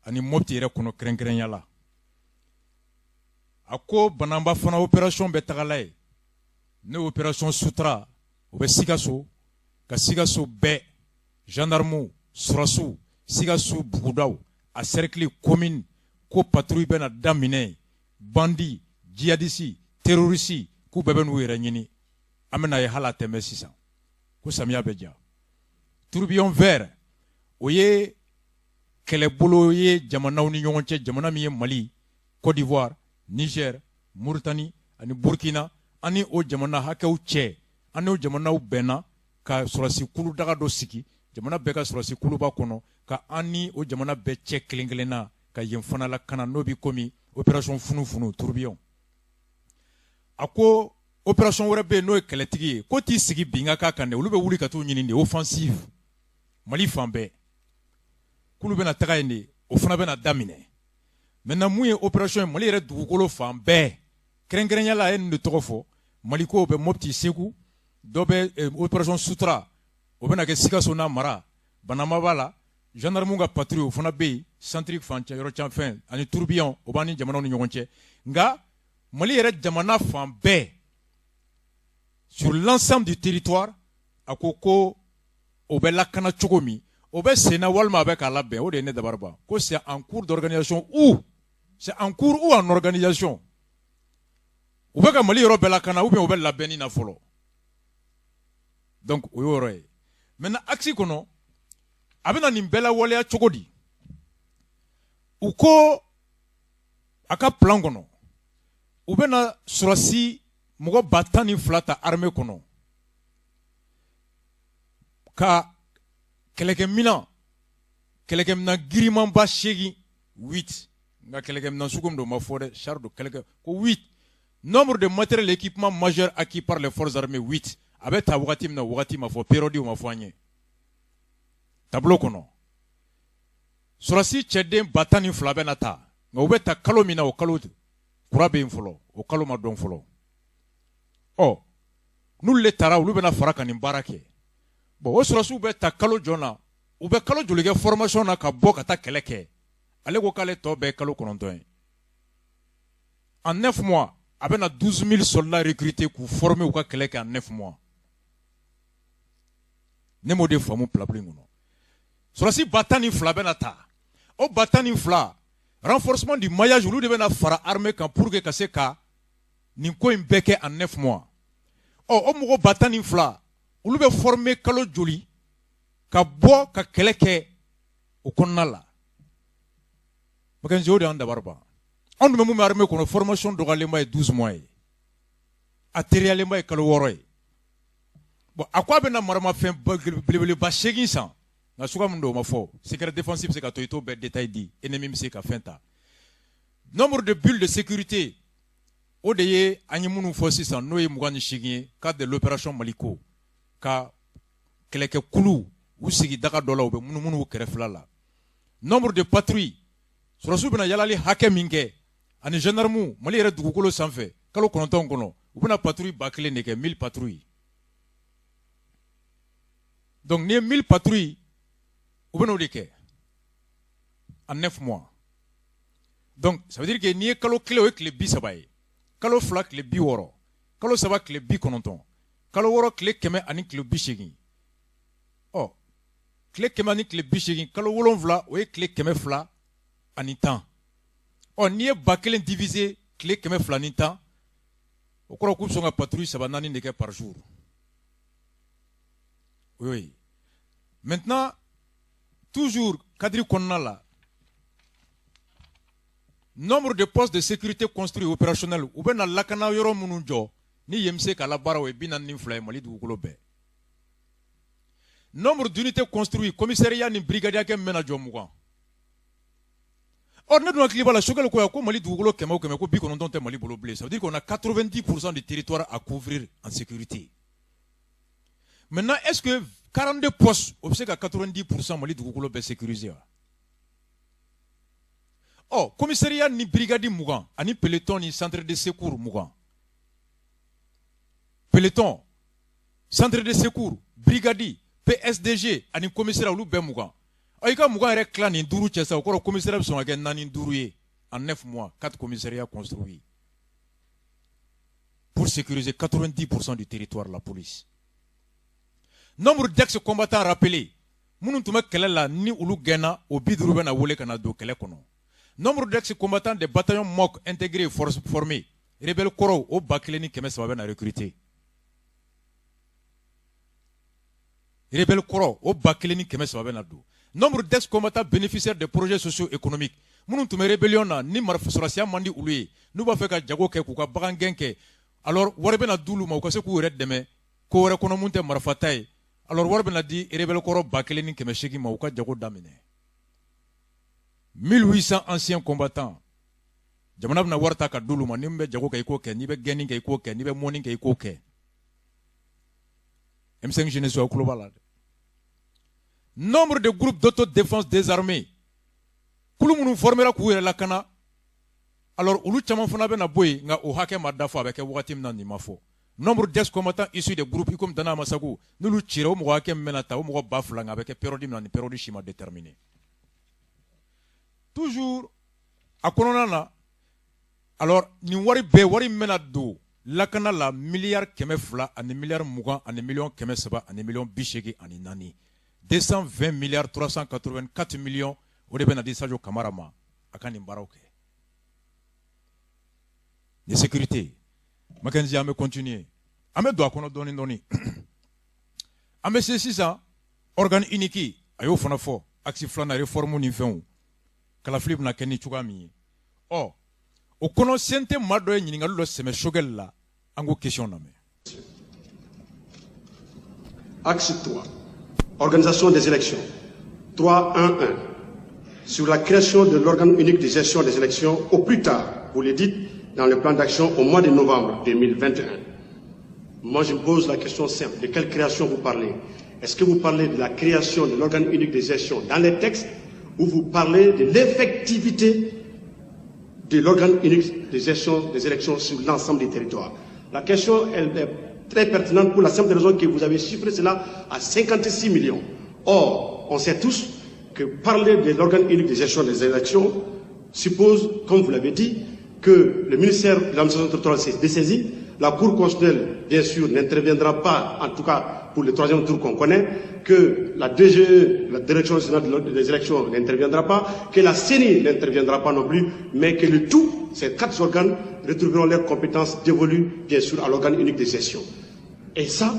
S1: ani Mopti yɛrɛ kɔnɔ kɛrɛnkɛrɛnya la. A ko Banamba fana opération bɛ tagala ye, n'o opération Sutura, o bɛ Sikaso, ka Sikaso bɛɛ gendarmew, sɔrɔsiw, Sikaso bugudaw a cercle, commune, ko patrouille bɛna daminɛ, bandi, jihadisi, terrorisi, k'u bɛɛ bɛ n'u yɛrɛ ɲini, an bɛna ye hali a tɛmɛ sisan ko samiya bɛ ja. Tourbillon vert, o ye kɛlɛbolo ye jamanaw ni ɲɔgɔn cɛ, jamana min ye Mali, Côte d'Ivoire, Niger, Mauritanie ani Burkina, ani o jamana hakɛw cɛ, an n'o jamanaw bɛnna ka sɔrɔsi kulu daga dɔ sigi, jamana bɛɛ ka sɔrɔsi kuluba kɔnɔ, ka an ni o jamana bɛɛ cɛ kelen kelen na ka yen fana lakana, n'o bi komi opération funufunu, tourbillon. A ko opération wɛrɛ bɛ yen, n'o ye kɛlɛtigi ye, ko t'i sigi bin ka k'a kan dɛ, olu bɛ wuli ka t'u ɲini de, offensive Mali fan bɛɛ, k'olu bɛna taga yen de, o fana bɛna daminɛ. Maintenant, mun ye opération ye Mali yɛrɛ dugukolo fan bɛɛ, kɛrɛnkɛrɛnya la, a ye nin de tɔgɔ fɔ: Maliko bɛ Mopti, Segu, dɔ bɛ opération Sutura, o bɛna kɛ Sikaso n'a mara, Banamba b'a la, gendarme ka patrouille o fana bɛ yen centre fan cɛ yɔrɔ can fɛn, ani tourbillon, o b'an ni jamanaw ni ɲɔgɔn cɛ. Nka Mali yɛrɛ jamana fan bɛɛ, sur l'ensemble du territoire, a ko ko o bɛ lakana cogo min, o bɛ sen na walima a bɛ k'a labɛn, o de ye ne dabari ban, ko c'est en cours d'organisation ou c'est en cours ou en organisation. U bɛ ka Mali yɔrɔ bɛɛ lakana ou bien u bɛ labɛnni na fɔlɔ. Donc o y'o yɔrɔ ye. Maintenant, axe kɔnɔ, a bɛna nin bɛɛ lawaleya cogo di? U ko a ka plan kɔnɔ, u bɛna sɔrɔsi mɔgɔ 12,000 ta armée kɔnɔ, ka kɛlɛkɛminan girimanba 8, 8, nka kɛlɛkɛminan sugu min don o ma fɔ dɛ, char don, kɛlɛkɛ ko 8, nombre de matériel équipement majeur acquis par les forces armées 8, a bɛ ta wagati min na, wagati ma fɔ, période ma fɔ an ye. Tableau kɔnɔ, sɔrɔsi cɛden 12,000 bɛ na ta, nka u bɛ ta kalo min na, o kalo kura bɛ yen fɔlɔ, o kalo ma dɔn fɔlɔ. Ɔ, n'olu le taara, olu bɛna fara ka nin baara kɛ. Bon, o sɔrɔsiw bɛ ta kalo jɔn na? U bɛ kalo joli kɛ formation na ka bɔ ka taa kɛlɛ kɛ? Ale ko k'ale tɔ bɛɛ kalo 9 ye. En 9 mois, a bɛna 12 000 soldats recruter k'u former, u ka kɛlɛ kɛ en 9 mois. Ne m'o de faamu. Peuple in kɔnɔ, sɔrɔsi 12,000 bɛna ta. O 12,000, renforcement du maillage, olu de bɛna fara armée kan pour que ka se ka nin ko in bɛɛ kɛ en 9 mois. Ɔ, o mɔgɔ 12,000, olu bɛ former kalo joli ka bɔ ka kɛlɛ kɛ o kɔnɔna la? Mackenzie, o de y'an dabari ban. Anw dun bɛ mun bɛ armée kɔnɔ, formation dɔgɔyalenba ye 12 mois ye, a teriyalenba ye kalo 6 ye. Bon, a ko a bɛna maramafɛn belebeleba 8 san, nka suguya min don, o ma fɔ. Secret défense bɛ se ka to i t'o bɛɛ détail di, ennemi bɛ se ka fɛn ta. Nombre de bulles de sécurité, o de ye an ye minnu fɔ sisan, n'o ye 28 ye, cadre de l'opération Maliko, ka kɛlɛkɛkulu u sigi daga dɔ la, u bɛ munumunu kɛrɛfɛla la. Nombre de patrouilles, sɔrɔsiw bɛna yalali hakɛ min kɛ ani gendarme Mali yɛrɛ dugukolo sanfɛ kalo 9 kɔnɔ, u bɛna patrouille 1000 de kɛ, 1000 patrouilles. Donc n'i ye 1000 patrouilles, u bɛn'o de kɛ en 9 mois. Donc ça veut dire que n'i ye kalo 1, o ye tile 30 ye, kalo 2 tile 60, kalo 3 tile 90, kalo 6 tile 100 ani tile 80. Ɔ, tile 100 ani tile 80, kalo 7, o ye tile 210. Ɔ, n'i ye 1000 diviser tile 210, o kɔrɔ k'u bɛ sɔn ka patrouille saba naani de kɛ par jour. O y'o ye. Maintenant, toujours cadre kɔnɔna la, nombre de postes de sécurité construits opérationnels, u bɛna lakana yɔrɔ minnu jɔ ni yen bɛ se ka labaara, o ye 42 ye Mali dugukolo bɛɛ. Nombre d'unités construites, commissariat ni brigade hakɛ min bɛna jɔ, 20. Or ne dun hakili b'a la, Choguel ko yan ko Mali dugukolo 100 o 100, ko 90 tɛ Mali bolo bilen. Ça veut dire qu'on a 90% du territoire à couvrir en sécurité. Maintenant, est-ce que 42 postes, o bɛ se ka 90% Mali dugukolo bɛɛ sécuriser wa? Ɔ, commissariat ni brigade 20 ani peloton ni centre de secours 20, peloton, centre de secours, brigade, PSDG ani commissariat, olu bɛɛ 20. Ɔ, i ka 20 yɛrɛ tila nin duuru cɛ sa, o kɔrɔ commissariat bɛ sɔn ka kɛ naani duuru ye. En 9 mois, 4 commissariats construits pour sécuriser 90% du territoire, la police. Nombre d'ex-combattants rappelés, minnu tun bɛ kɛlɛ la ni olu gɛnna, o 50 bɛna wele ka na don kɛlɛ kɔnɔ. Nombre d'ex-combattants des bataillons MOC intégrés et forces formées, rebelle kɔrɔw, o 1300 bɛna recruter. Rebelle kɔrɔ, o 1300 bɛna don. Nombre d'ex-combattants bénéficiaires des projets socio-économiques, minnu tun bɛ rébellion na ni sɔrɔsiya man di olu ye, n'u b'a fɛ ka jago kɛ, k'u ka bagan gɛn kɛ, alors wari bɛna d'olu ma, u ka se k'u yɛrɛ dɛmɛ ko wɛrɛ kɔnɔ mun tɛ marifata ye. Alors wari bɛna di rebelle kɔrɔ 1800 ma, u ka jago daminɛ. 1800 anciens combattants, jamana bɛna wari ta ka d'olu ma. Ni min bɛ jago kɛ, i k'o kɛ. N'i bɛ gɛnni kɛ, i k'o kɛ. N'i bɛ mɔni kɛ, i k'o kɛ. M5 jeunesse, aw tulo b'a la dɛ. Nombre de groupes d'autodéfense désarmés, kulu minnu formera k'u yɛrɛ lakana, alors olu caman fana bɛna bɔ yen, nka o hakɛ ma dafa. A bɛ kɛ wagati min na, nin ma fɔ. Nombre d'ex-combattants issus des groupes comme Dana Amasagu, n'olu cira, o mɔgɔ hakɛ min bɛna ta, o mɔgɔ 2000, nka a bɛ kɛ période min na, ni période si ma déterminé. Toujours a kɔnɔna na, alors nin wari bɛɛ, wari min bɛna don lakana la, miliyari 200 ani miliyari 20 ani miliyɔn 300 ani miliyɔn 84, 220 milliards 384 millions, o de bɛna di Sadio Kamara ma a ka nin baaraw kɛ ni sécurité. Mackenzie, an bɛ continuer, an bɛ don a kɔnɔ dɔɔni dɔɔni. An bɛ se sisan organe unique, a y'o fana fɔ, axe filanan, réforme ni fɛnw, kalafili bɛna kɛ ni cogoya min ye. Ɔ, o kɔnɔ, CNT maa dɔ ye ɲininkali dɔ sɛmɛ Choguel la, an k'o question lamɛn.
S11: Axe 3. Organisation des élections. 3.1.1. Sur la création de l'organe unique de gestion des élections au plus tard, vous le dites dans le plan d'action, au mois de novembre 2021. Moi, je me pose la question simple. De quelle création vous parlez? Est-ce que vous parlez de la création de l'organe unique de gestion dans les textes ou vous parlez de l'effectivité de l'organe unique de gestion des élections sur l'ensemble des territoires? La question, elle est très pertinente pour la simple raison que vous avez chiffré cela à 56 millions. Or, on sait tous que parler de l'organe unique de gestion des élections suppose, comme vous l'avez dit, que le ministère de l'administration territoriale s'est dessaisi, la Cour constitutionnelle, bien sûr, n'interviendra pas, en tout cas pour le troisième tour qu'on connaît, que la DGE, la Direction générale des élections, n'interviendra pas, que la CENI n'interviendra pas non plus, mais que le tout, ces quatre organes, retrouveront leurs compétences dévolues, bien sûr, à l'organe unique de gestion. Et ça,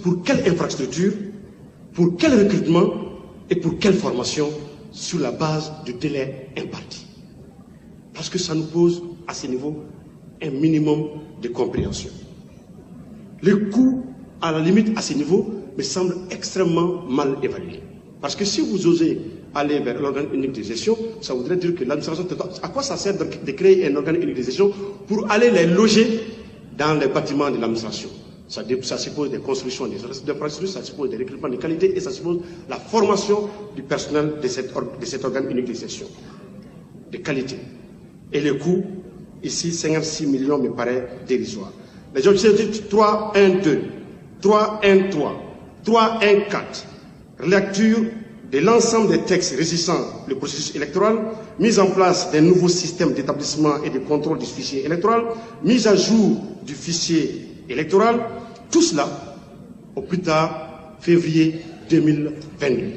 S11: pour quelle infrastructure, pour quel recrutement et pour quelle formation sur la base du délai imparti? Parce que ça nous pose, à ce niveau, un minimum de compréhension. Le coût, à la limite, à ce niveau, me semble extrêmement mal évalué. Parce que si vous osez aller vers l'organe unique de gestion, ça voudrait dire que l'administration... À quoi ça sert de créer un organe unique de gestion pour aller les loger dans les bâtiments de l'administration? Ça suppose des constructions, des infrastructures, ça suppose des recrutements de qualité et ça suppose la formation du personnel de cet organe unique de gestion, de qualité. Et le coût, ici, 56 millions me paraît dérisoire. Les objectifs 3, 1, 2, 3, 1, 3, 3, 1, 4, relecture de l'ensemble des textes régissant le processus électoral, mise en place d'un nouveau système d'établissement et de contrôle du fichier électoral, mise à jour du fichier électoral, tout cela au plus tard février 2022.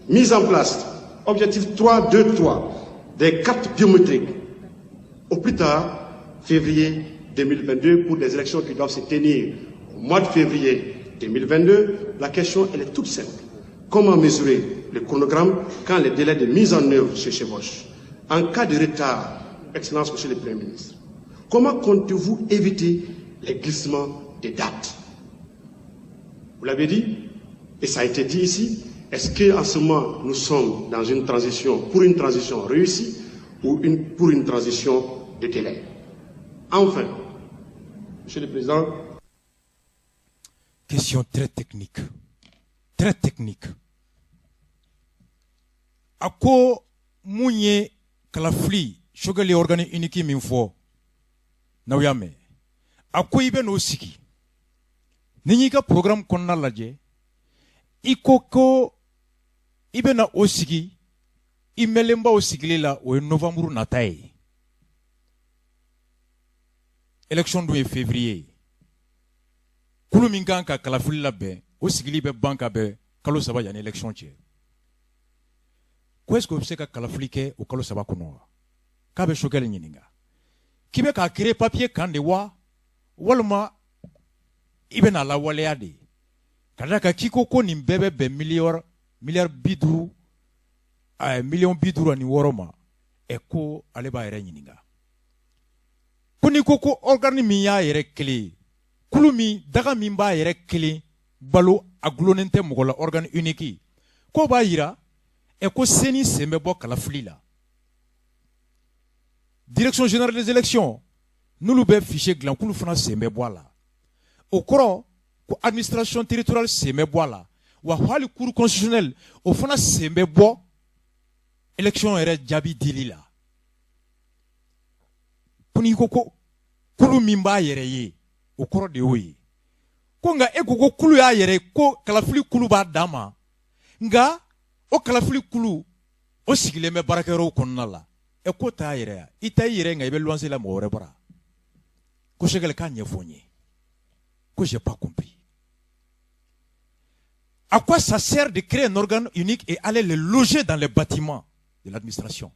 S11: Mise en place, objectif 3, 2, 3, des cartes biométriques au plus tard février 2022 pour des élections qui doivent se tenir au mois de février 2022. La question, elle est toute simple. Comment mesurer le chronogramme quand les délais de mise en œuvre se chevauchent? En cas de retard, Excellence, Monsieur le Premier ministre, comment comptez-vous éviter les glissements des dates? Vous l'avez dit, et ça a été dit ici, est-ce qu'en ce moment, nous sommes dans une transition, pour une transition réussie ou pour une transition de délai? Enfin, Monsieur le Président.
S1: Question très technique. Très technique. A ko mun ye kalafili Choguel organe unique min fɔ n'aw y'a mɛn, a ko i bɛ n'o sigi ni y'i ka programme kɔnɔna lajɛ, i ko ko i bɛ na o sigi, i mɛnlenbaw sigili la, o ye novembre nata ye, élection dun ye février ye. Kulu min kan ka kalafili labɛn, o sigili bɛ ban ka bɛn kalo 3 yanni élection cɛ. Ko est-ce que o bɛ se ka kalafili kɛ o kalo 3 kɔnɔ wa? K'a bɛ Choguel ɲininka k'i bɛ k'a créer papier kan de wa, walima i bɛ n'a lawaleya de? Ka d'a kan k'i ko ko nin bɛɛ bɛ bɛn miliyɔn miliyari 50, miliyɔn 56 ma. Ɛ, ko ale b'a yɛrɛ ɲininka ko n'i ko ko organe min y'a yɛrɛ kelen ye, kulu min daga min b'a yɛrɛ kelen balo, a gulonnen tɛ mɔgɔ la, organe unique, k'o b'a yira ɛ ko CENI sen bɛ bɔ kalafili la, Direction générale des élections n'olu bɛ fichier dilan, k'olu fana sen bɛ bɔ a la, o kɔrɔ ko administration territoriale sen bɛ bɔ a la, wa hali Cour constitutionnelle o fana sen bɛ bɔ élection yɛrɛ jaabi dili la. Ko n'i ko ko kulu min b'a yɛrɛ ye, o kɔrɔ de y'o ye. Ko nka e ko ko kulu y'a yɛrɛ ye, ko kalafili kulu b'a dan ma, nka o kalafili kulu o sigilen bɛ baarakɛyɔrɔw kɔnɔna la. Ɛ, ko t'a yɛrɛ ya, i ta i yɛrɛ, nka i bɛ luwanse la mɔgɔ wɛrɛ bara. Ko Choguel k'a ɲɛfɔ n ye, ko j'ai pas compris. À quoi ça sert de créer un organe unique et aller le loger dans les bâtiments de l'administration?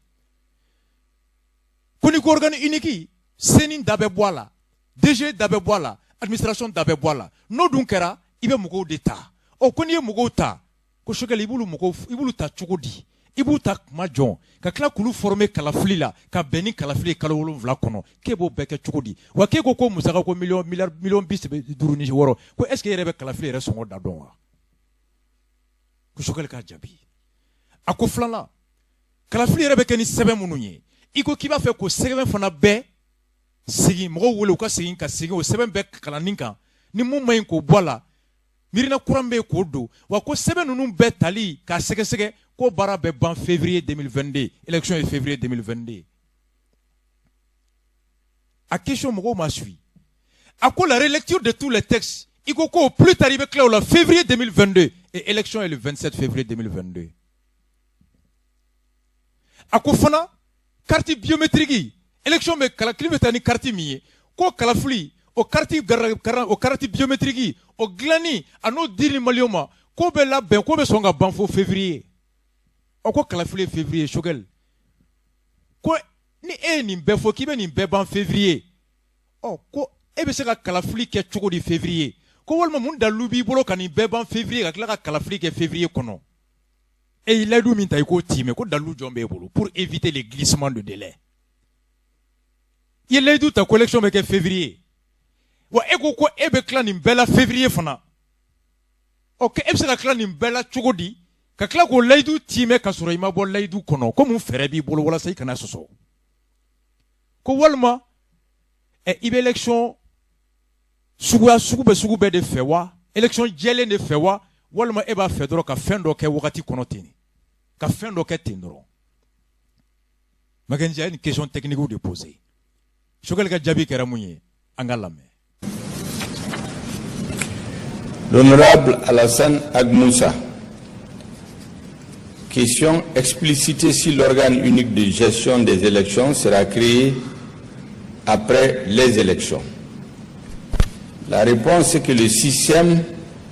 S1: Ko n'i ko organe unique, CENI da bɛ bɔ a la, DG da bɛ bɔ a la, administration da bɛ bɔ a la. N'o dun kɛra, i bɛ mɔgɔw de ta. Ɔ, ko n'i ye mɔgɔw ta, ko Choguel, i b'olu mɔgɔw, i b'olu ta cogo di? I b'u ta kuma jɔn ka tila k'olu former kalafili la ka bɛn ni kalafili ye kalo 7 kɔnɔ, k'e b'o bɛɛ kɛ cogo di? Wa k'e ko ko musaka ko miliyɔn miliyari miliyɔn 56, ko est ce que e yɛrɛ bɛ kalafili yɛrɛ sɔngɔ da dɔn wa? Ko Choguel k'a jaabi. A ko filanan, kalafili yɛrɛ bɛ kɛ ni sɛbɛn minnu ye, i ko k'i b'a fɛ k'o sɛbɛn fana bɛɛ segin, mɔgɔw wele u ka segin ka segin o sɛbɛn bɛɛ kalanni kan, ni mun ma ɲi k'o bɔ a la. Miirina kura min bɛ yen k'o don, wa ko sɛbɛn ninnu bɛɛ tali k'a sɛgɛsɛgɛ, ko baara bɛ ban février 2022, élection ye février 2022. A question mɔgɔw ma suit. A ko la relecture de tous les textes, i ko ko plus tard i bɛ tila o la février 2022 et élection est le 27 février 2022. A ko fana carte biométrique, élection bɛ kalafili bɛ taa ni carte min ye, ko kalafili o carte, o carte biométrique o dilanni a n'o dili maliyɛnw ma, k'o bɛ labɛn, k'o bɛ sɔn ka ban fo février. Ɔ ko kalafili ye février. Choguel ko ni e ye nin bɛɛ fɔ k'i bɛ nin bɛɛ ban février, ɔ ko e bɛ se ka kalafili kɛ cogo di février? Ko walima mun dalilu b'i bolo ka nin bɛɛ ban février, ka tila ka kalafili kɛ février kɔnɔ? E y'i layidu min ta, i k'o tiimɛ. Ko dalilu jɔn b'e bolo pour éviter les glissements de délai? I ye layidu ta ko élection bɛ kɛ février, wa e ko ko e bɛ tila nin bɛɛ la février fana. Ɔ e bɛ se ka tila nin bɛɛ la cogo di, ka tila k'o layidu tiimɛ ka sɔrɔ i ma bɔ layidu kɔnɔ? Ko mun fɛɛrɛ b'i bolo walasa i kana sɔsɔ? Ko walima ɛ i bɛ élection suguya sugu bɛɛ de fɛ wa? Élection jɛlen de fɛ wa, walima e b'a fɛ dɔrɔn ka fɛn dɔ kɛ wagati kɔnɔ ten, ka fɛn dɔ kɛ ten dɔrɔn? Mackenzie a ye nin question technique de poser. Choguel ka jaabi kɛra mun ye? An ka lamɛn.
S4: L'honorable Alassane Ag Moussa. Question explicitée si l'organe unique de gestion des élections sera créé après les élections. La réponse est que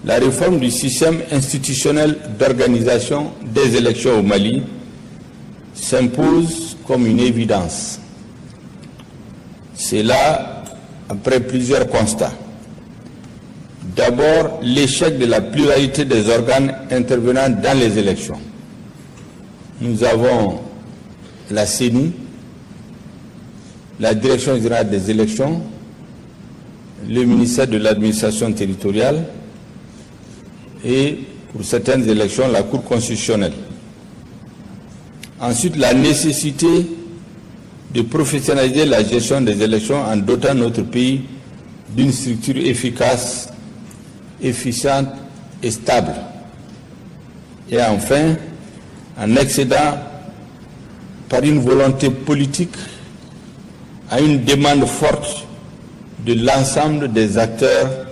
S4: la réforme du système institutionnel d'organisation des élections au Mali s'impose comme une évidence. C'est là après plusieurs constats. D'abord, l'échec de la pluralité des organes intervenant dans les élections. Nous avons la CENI, la Direction générale des élections, le ministère de l'administration territoriale et, pour certaines élections, la Cour constitutionnelle. Ensuite, la nécessité de professionnaliser la gestion des élections en dotant notre pays d'une structure efficace, efficiente et stable. Et enfin, en accédant par une volonté politique à une demande forte de l'ensemble des acteurs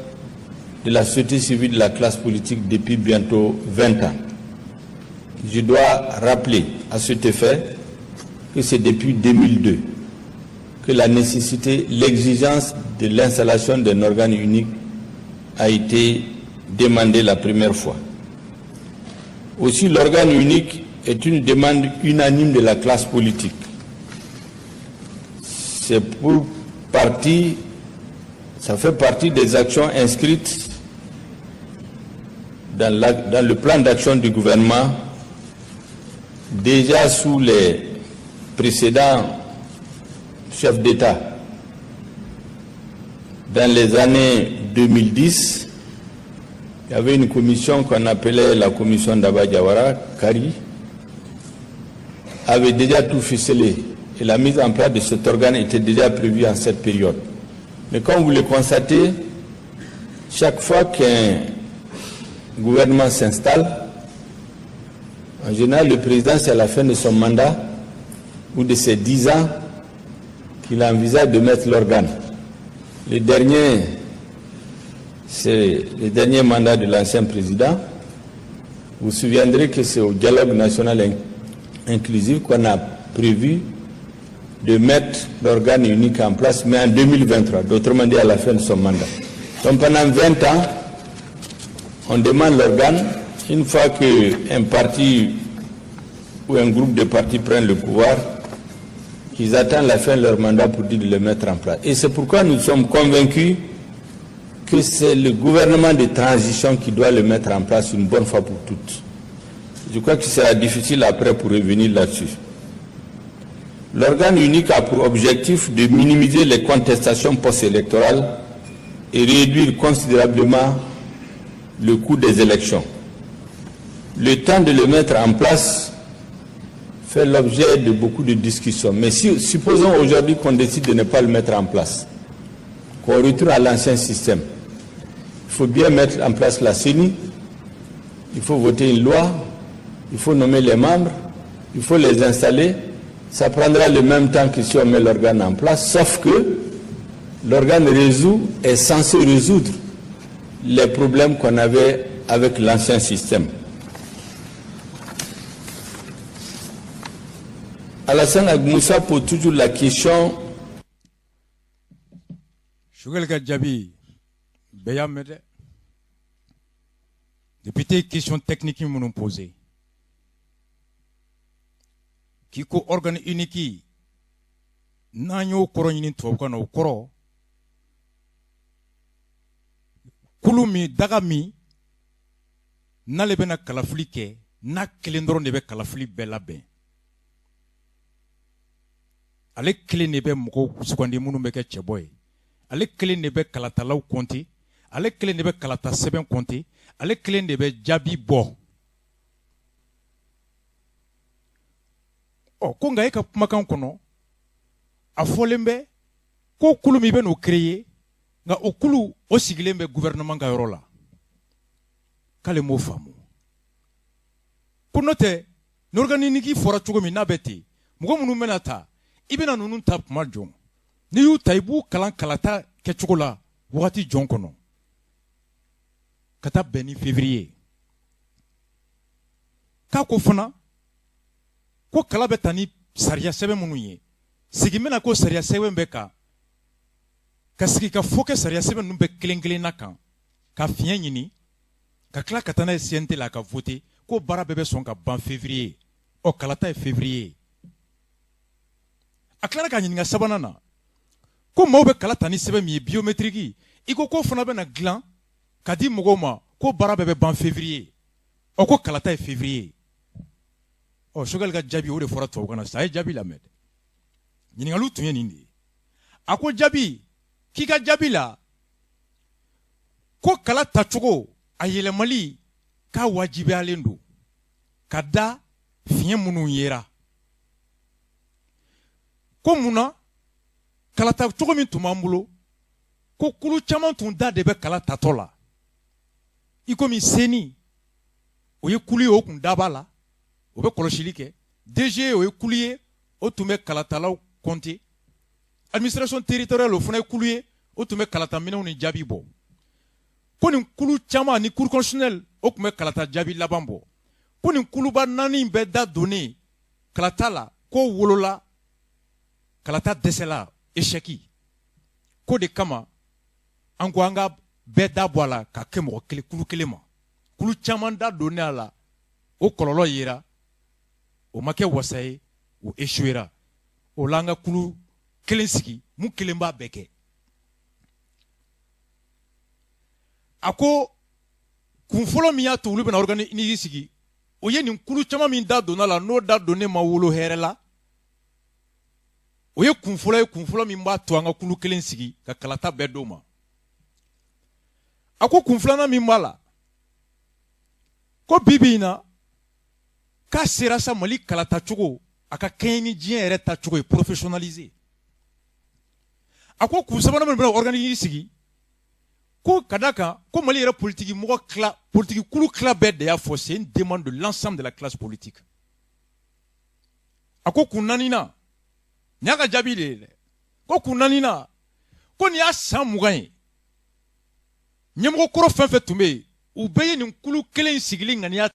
S4: de la société civile, de la classe politique depuis bientôt 20 ans. Je dois rappeler à cet effet que c'est depuis 2002 que la nécessité, l'exigence de l'installation d'un organe unique a été demandée la première fois. Aussi, l'organe unique est une demande unanime de la classe politique. C'est pour partie, ça fait partie des actions inscrites dans le plan d'action du gouvernement, déjà sous les précédents chefs d'État. Dans les années 2010, il y avait une commission qu'on appelait la commission Daba Diawara, Kari, avait déjà tout ficelé et la mise en place de cet organe était déjà prévue en cette période. Mais comme vous le constatez, chaque fois qu'un gouvernement s'installe, en général, le président, c'est à la fin de son mandat ou de ses 10 ans qu'il envisage de mettre l'organe. Le dernier, c'est le dernier mandat de l'ancien président. Vous vous souviendrez que c'est au dialogue national inclusif qu'on a prévu de mettre l'organe unique en place, mais en 2023, d'autrement dit à la fin de son mandat. Donc pendant 20 ans, on demande l'organe. Une fois qu'un parti ou un groupe de partis prennent le pouvoir, ils attendent la fin de leur mandat pour dire de le mettre en place. Et c'est pourquoi nous sommes convaincus que c'est le gouvernement de transition qui doit le mettre en place une bonne fois pour toutes. Je crois que ce sera difficile après pour revenir là-dessus. L'organe unique a pour objectif de minimiser les contestations post-électorales et réduire considérablement le coût des élections. Le temps de le mettre en place fait l'objet de beaucoup de discussions. Mais si, supposons aujourd'hui qu'on décide de ne pas le mettre en place, qu'on retourne à l'ancien système, il Il faut bien mettre en place la CENI, il faut voter une loi, il faut nommer les membres, il faut les installer. Ça prendra le même temps que si on met l'organe en place, sauf que l'organe résout, est censé résoudre les problèmes qu'on avait avec l'ancien système. Alassane Ag Moussa pose toujours la question.
S1: Choguel ka jaabi bɛɛ y'a mɛn dɛ. Député question technique minnu posé k'i ko organe unique, n'an y'o kɔrɔ ɲini tubabukan na, o kɔrɔ kulu min, daga min n'ale bɛna kalafili kɛ, n'a kelen dɔrɔn de bɛ kalafili bɛɛ labɛn, ale kelen de bɛ mɔgɔw sugandi minnu bɛ kɛ cɛbɔ ye, ale kelen de bɛ kalatalaw kɔnte, ale kelen de bɛ kalata sɛbɛn kɔnte, ale kelen de bɛ jaabi bɔ. Ɔ ko nka e ka kumakan kɔnɔ a fɔlen bɛ ko kulu min bɛ n'o créer, nka o kulu o sigilen bɛ gouvernement ka yɔrɔ la, k'ale m'o faamu. Ko n'o tɛ ni organe unique fɔra cogo min n'a bɛ ten, mɔgɔ minnu bɛna ta, i bɛna ninnu ta kuma jɔn? N'i y'u ta, i b'u kalan kalata kɛcogo la wagati jɔn kɔnɔ ka taa bɛn ni février? K'a ko fana ko kala bɛ ta ni sariya sɛbɛn minnu ye, sigi bɛna ko sariya sɛbɛn bɛ kan ka sigi ka fɔ kɛ sariya sɛbɛn ninnu bɛɛ kelen kelenna kan ka fiɲɛ ɲini ka tila ka taa n'a ye CNT la ka voter, ko baara bɛɛ bɛ sɔn ka ban février. Ɔ kalata ye février. A tilara ka ɲininka sabanan na ko maaw bɛ kala ta ni sɛbɛn min ye, biométrique, i ko k'o fana bɛna dilan ka di mɔgɔw ma, ko baara bɛɛ bɛ ban février. Ɔ ko kalata ye février. Ɔ Choguel ka jaabi o de fɔra tubabukan na sisan. A ye jaabi lamɛn dɛ. Ɲininkaliw tun ye nin de ye. A ko jaabi k'i ka jaabi la ko kala tacogo a yɛlɛmali k'a wajibiyalen don ka da fiɲɛ minnu yera, ko mun na kala tacogo min tun b'an bolo, ko kulu caman tun da de bɛ kala tatɔ la, i komi CENI o ye kulu ye, o kun da b'a la, o bɛ kɔlɔsili kɛ, DG o ye kulu ye, o tun bɛ kalatalaw compter, administration territoriale o fana ye kulu ye, o tun bɛ kalataminɛnw ni jaabi bɔ, ko nin kulu caman ni cour constitutionnelle o tun bɛ kalata jaabi laban bɔ, ko nin kuluba naani bɛɛ da donnen kalata la, ko wolola kalata dɛsɛla, échec, ko de kama an ko an ka bɛɛ da bɔ a la ka kɛ mɔgɔ kelen kulu kelen ma. Kulu caman da donnen a la, o kɔlɔlɔ yera, o ma kɛ wasa ye, o échouera. O la an ka kulu kelen sigi mun kelen b'a bɛɛ kɛ. A ko kun fɔlɔ min y'a to olu bɛna organe unique sigi, o ye nin kulu caman min da donna la, n'o da donnen ma wolo hɛrɛ la, o ye kun fɔlɔ ye, kun fɔlɔ min b'a to an ka kulu kelen sigi ka kalata bɛɛ d'o ma. A ko kun filanan min b'a la, ko bi bi in na k'a sera sa Mali kalata cogo a ka kɛɲɛ ni diɲɛ yɛrɛ ta cogo ye, professionnaliser. A ko kun sabanan min bɛna organe unique sigi, ko ka da kan ko Mali yɛrɛ politiki mɔgɔ tila, politiki kulu tila bɛɛ de y'a fɔ, c'est une demande de l'ensemble de la classe politique. A ko kun naaninan, nin y'a ka jaabi de ye dɛ, ko kun naaninan, ko nin y'a san 20 ye, ɲɛmɔgɔ kɔrɔ fɛn fɛn tun bɛ yen, u bɛɛ ye nin kulu kelen in sigili ŋaniya.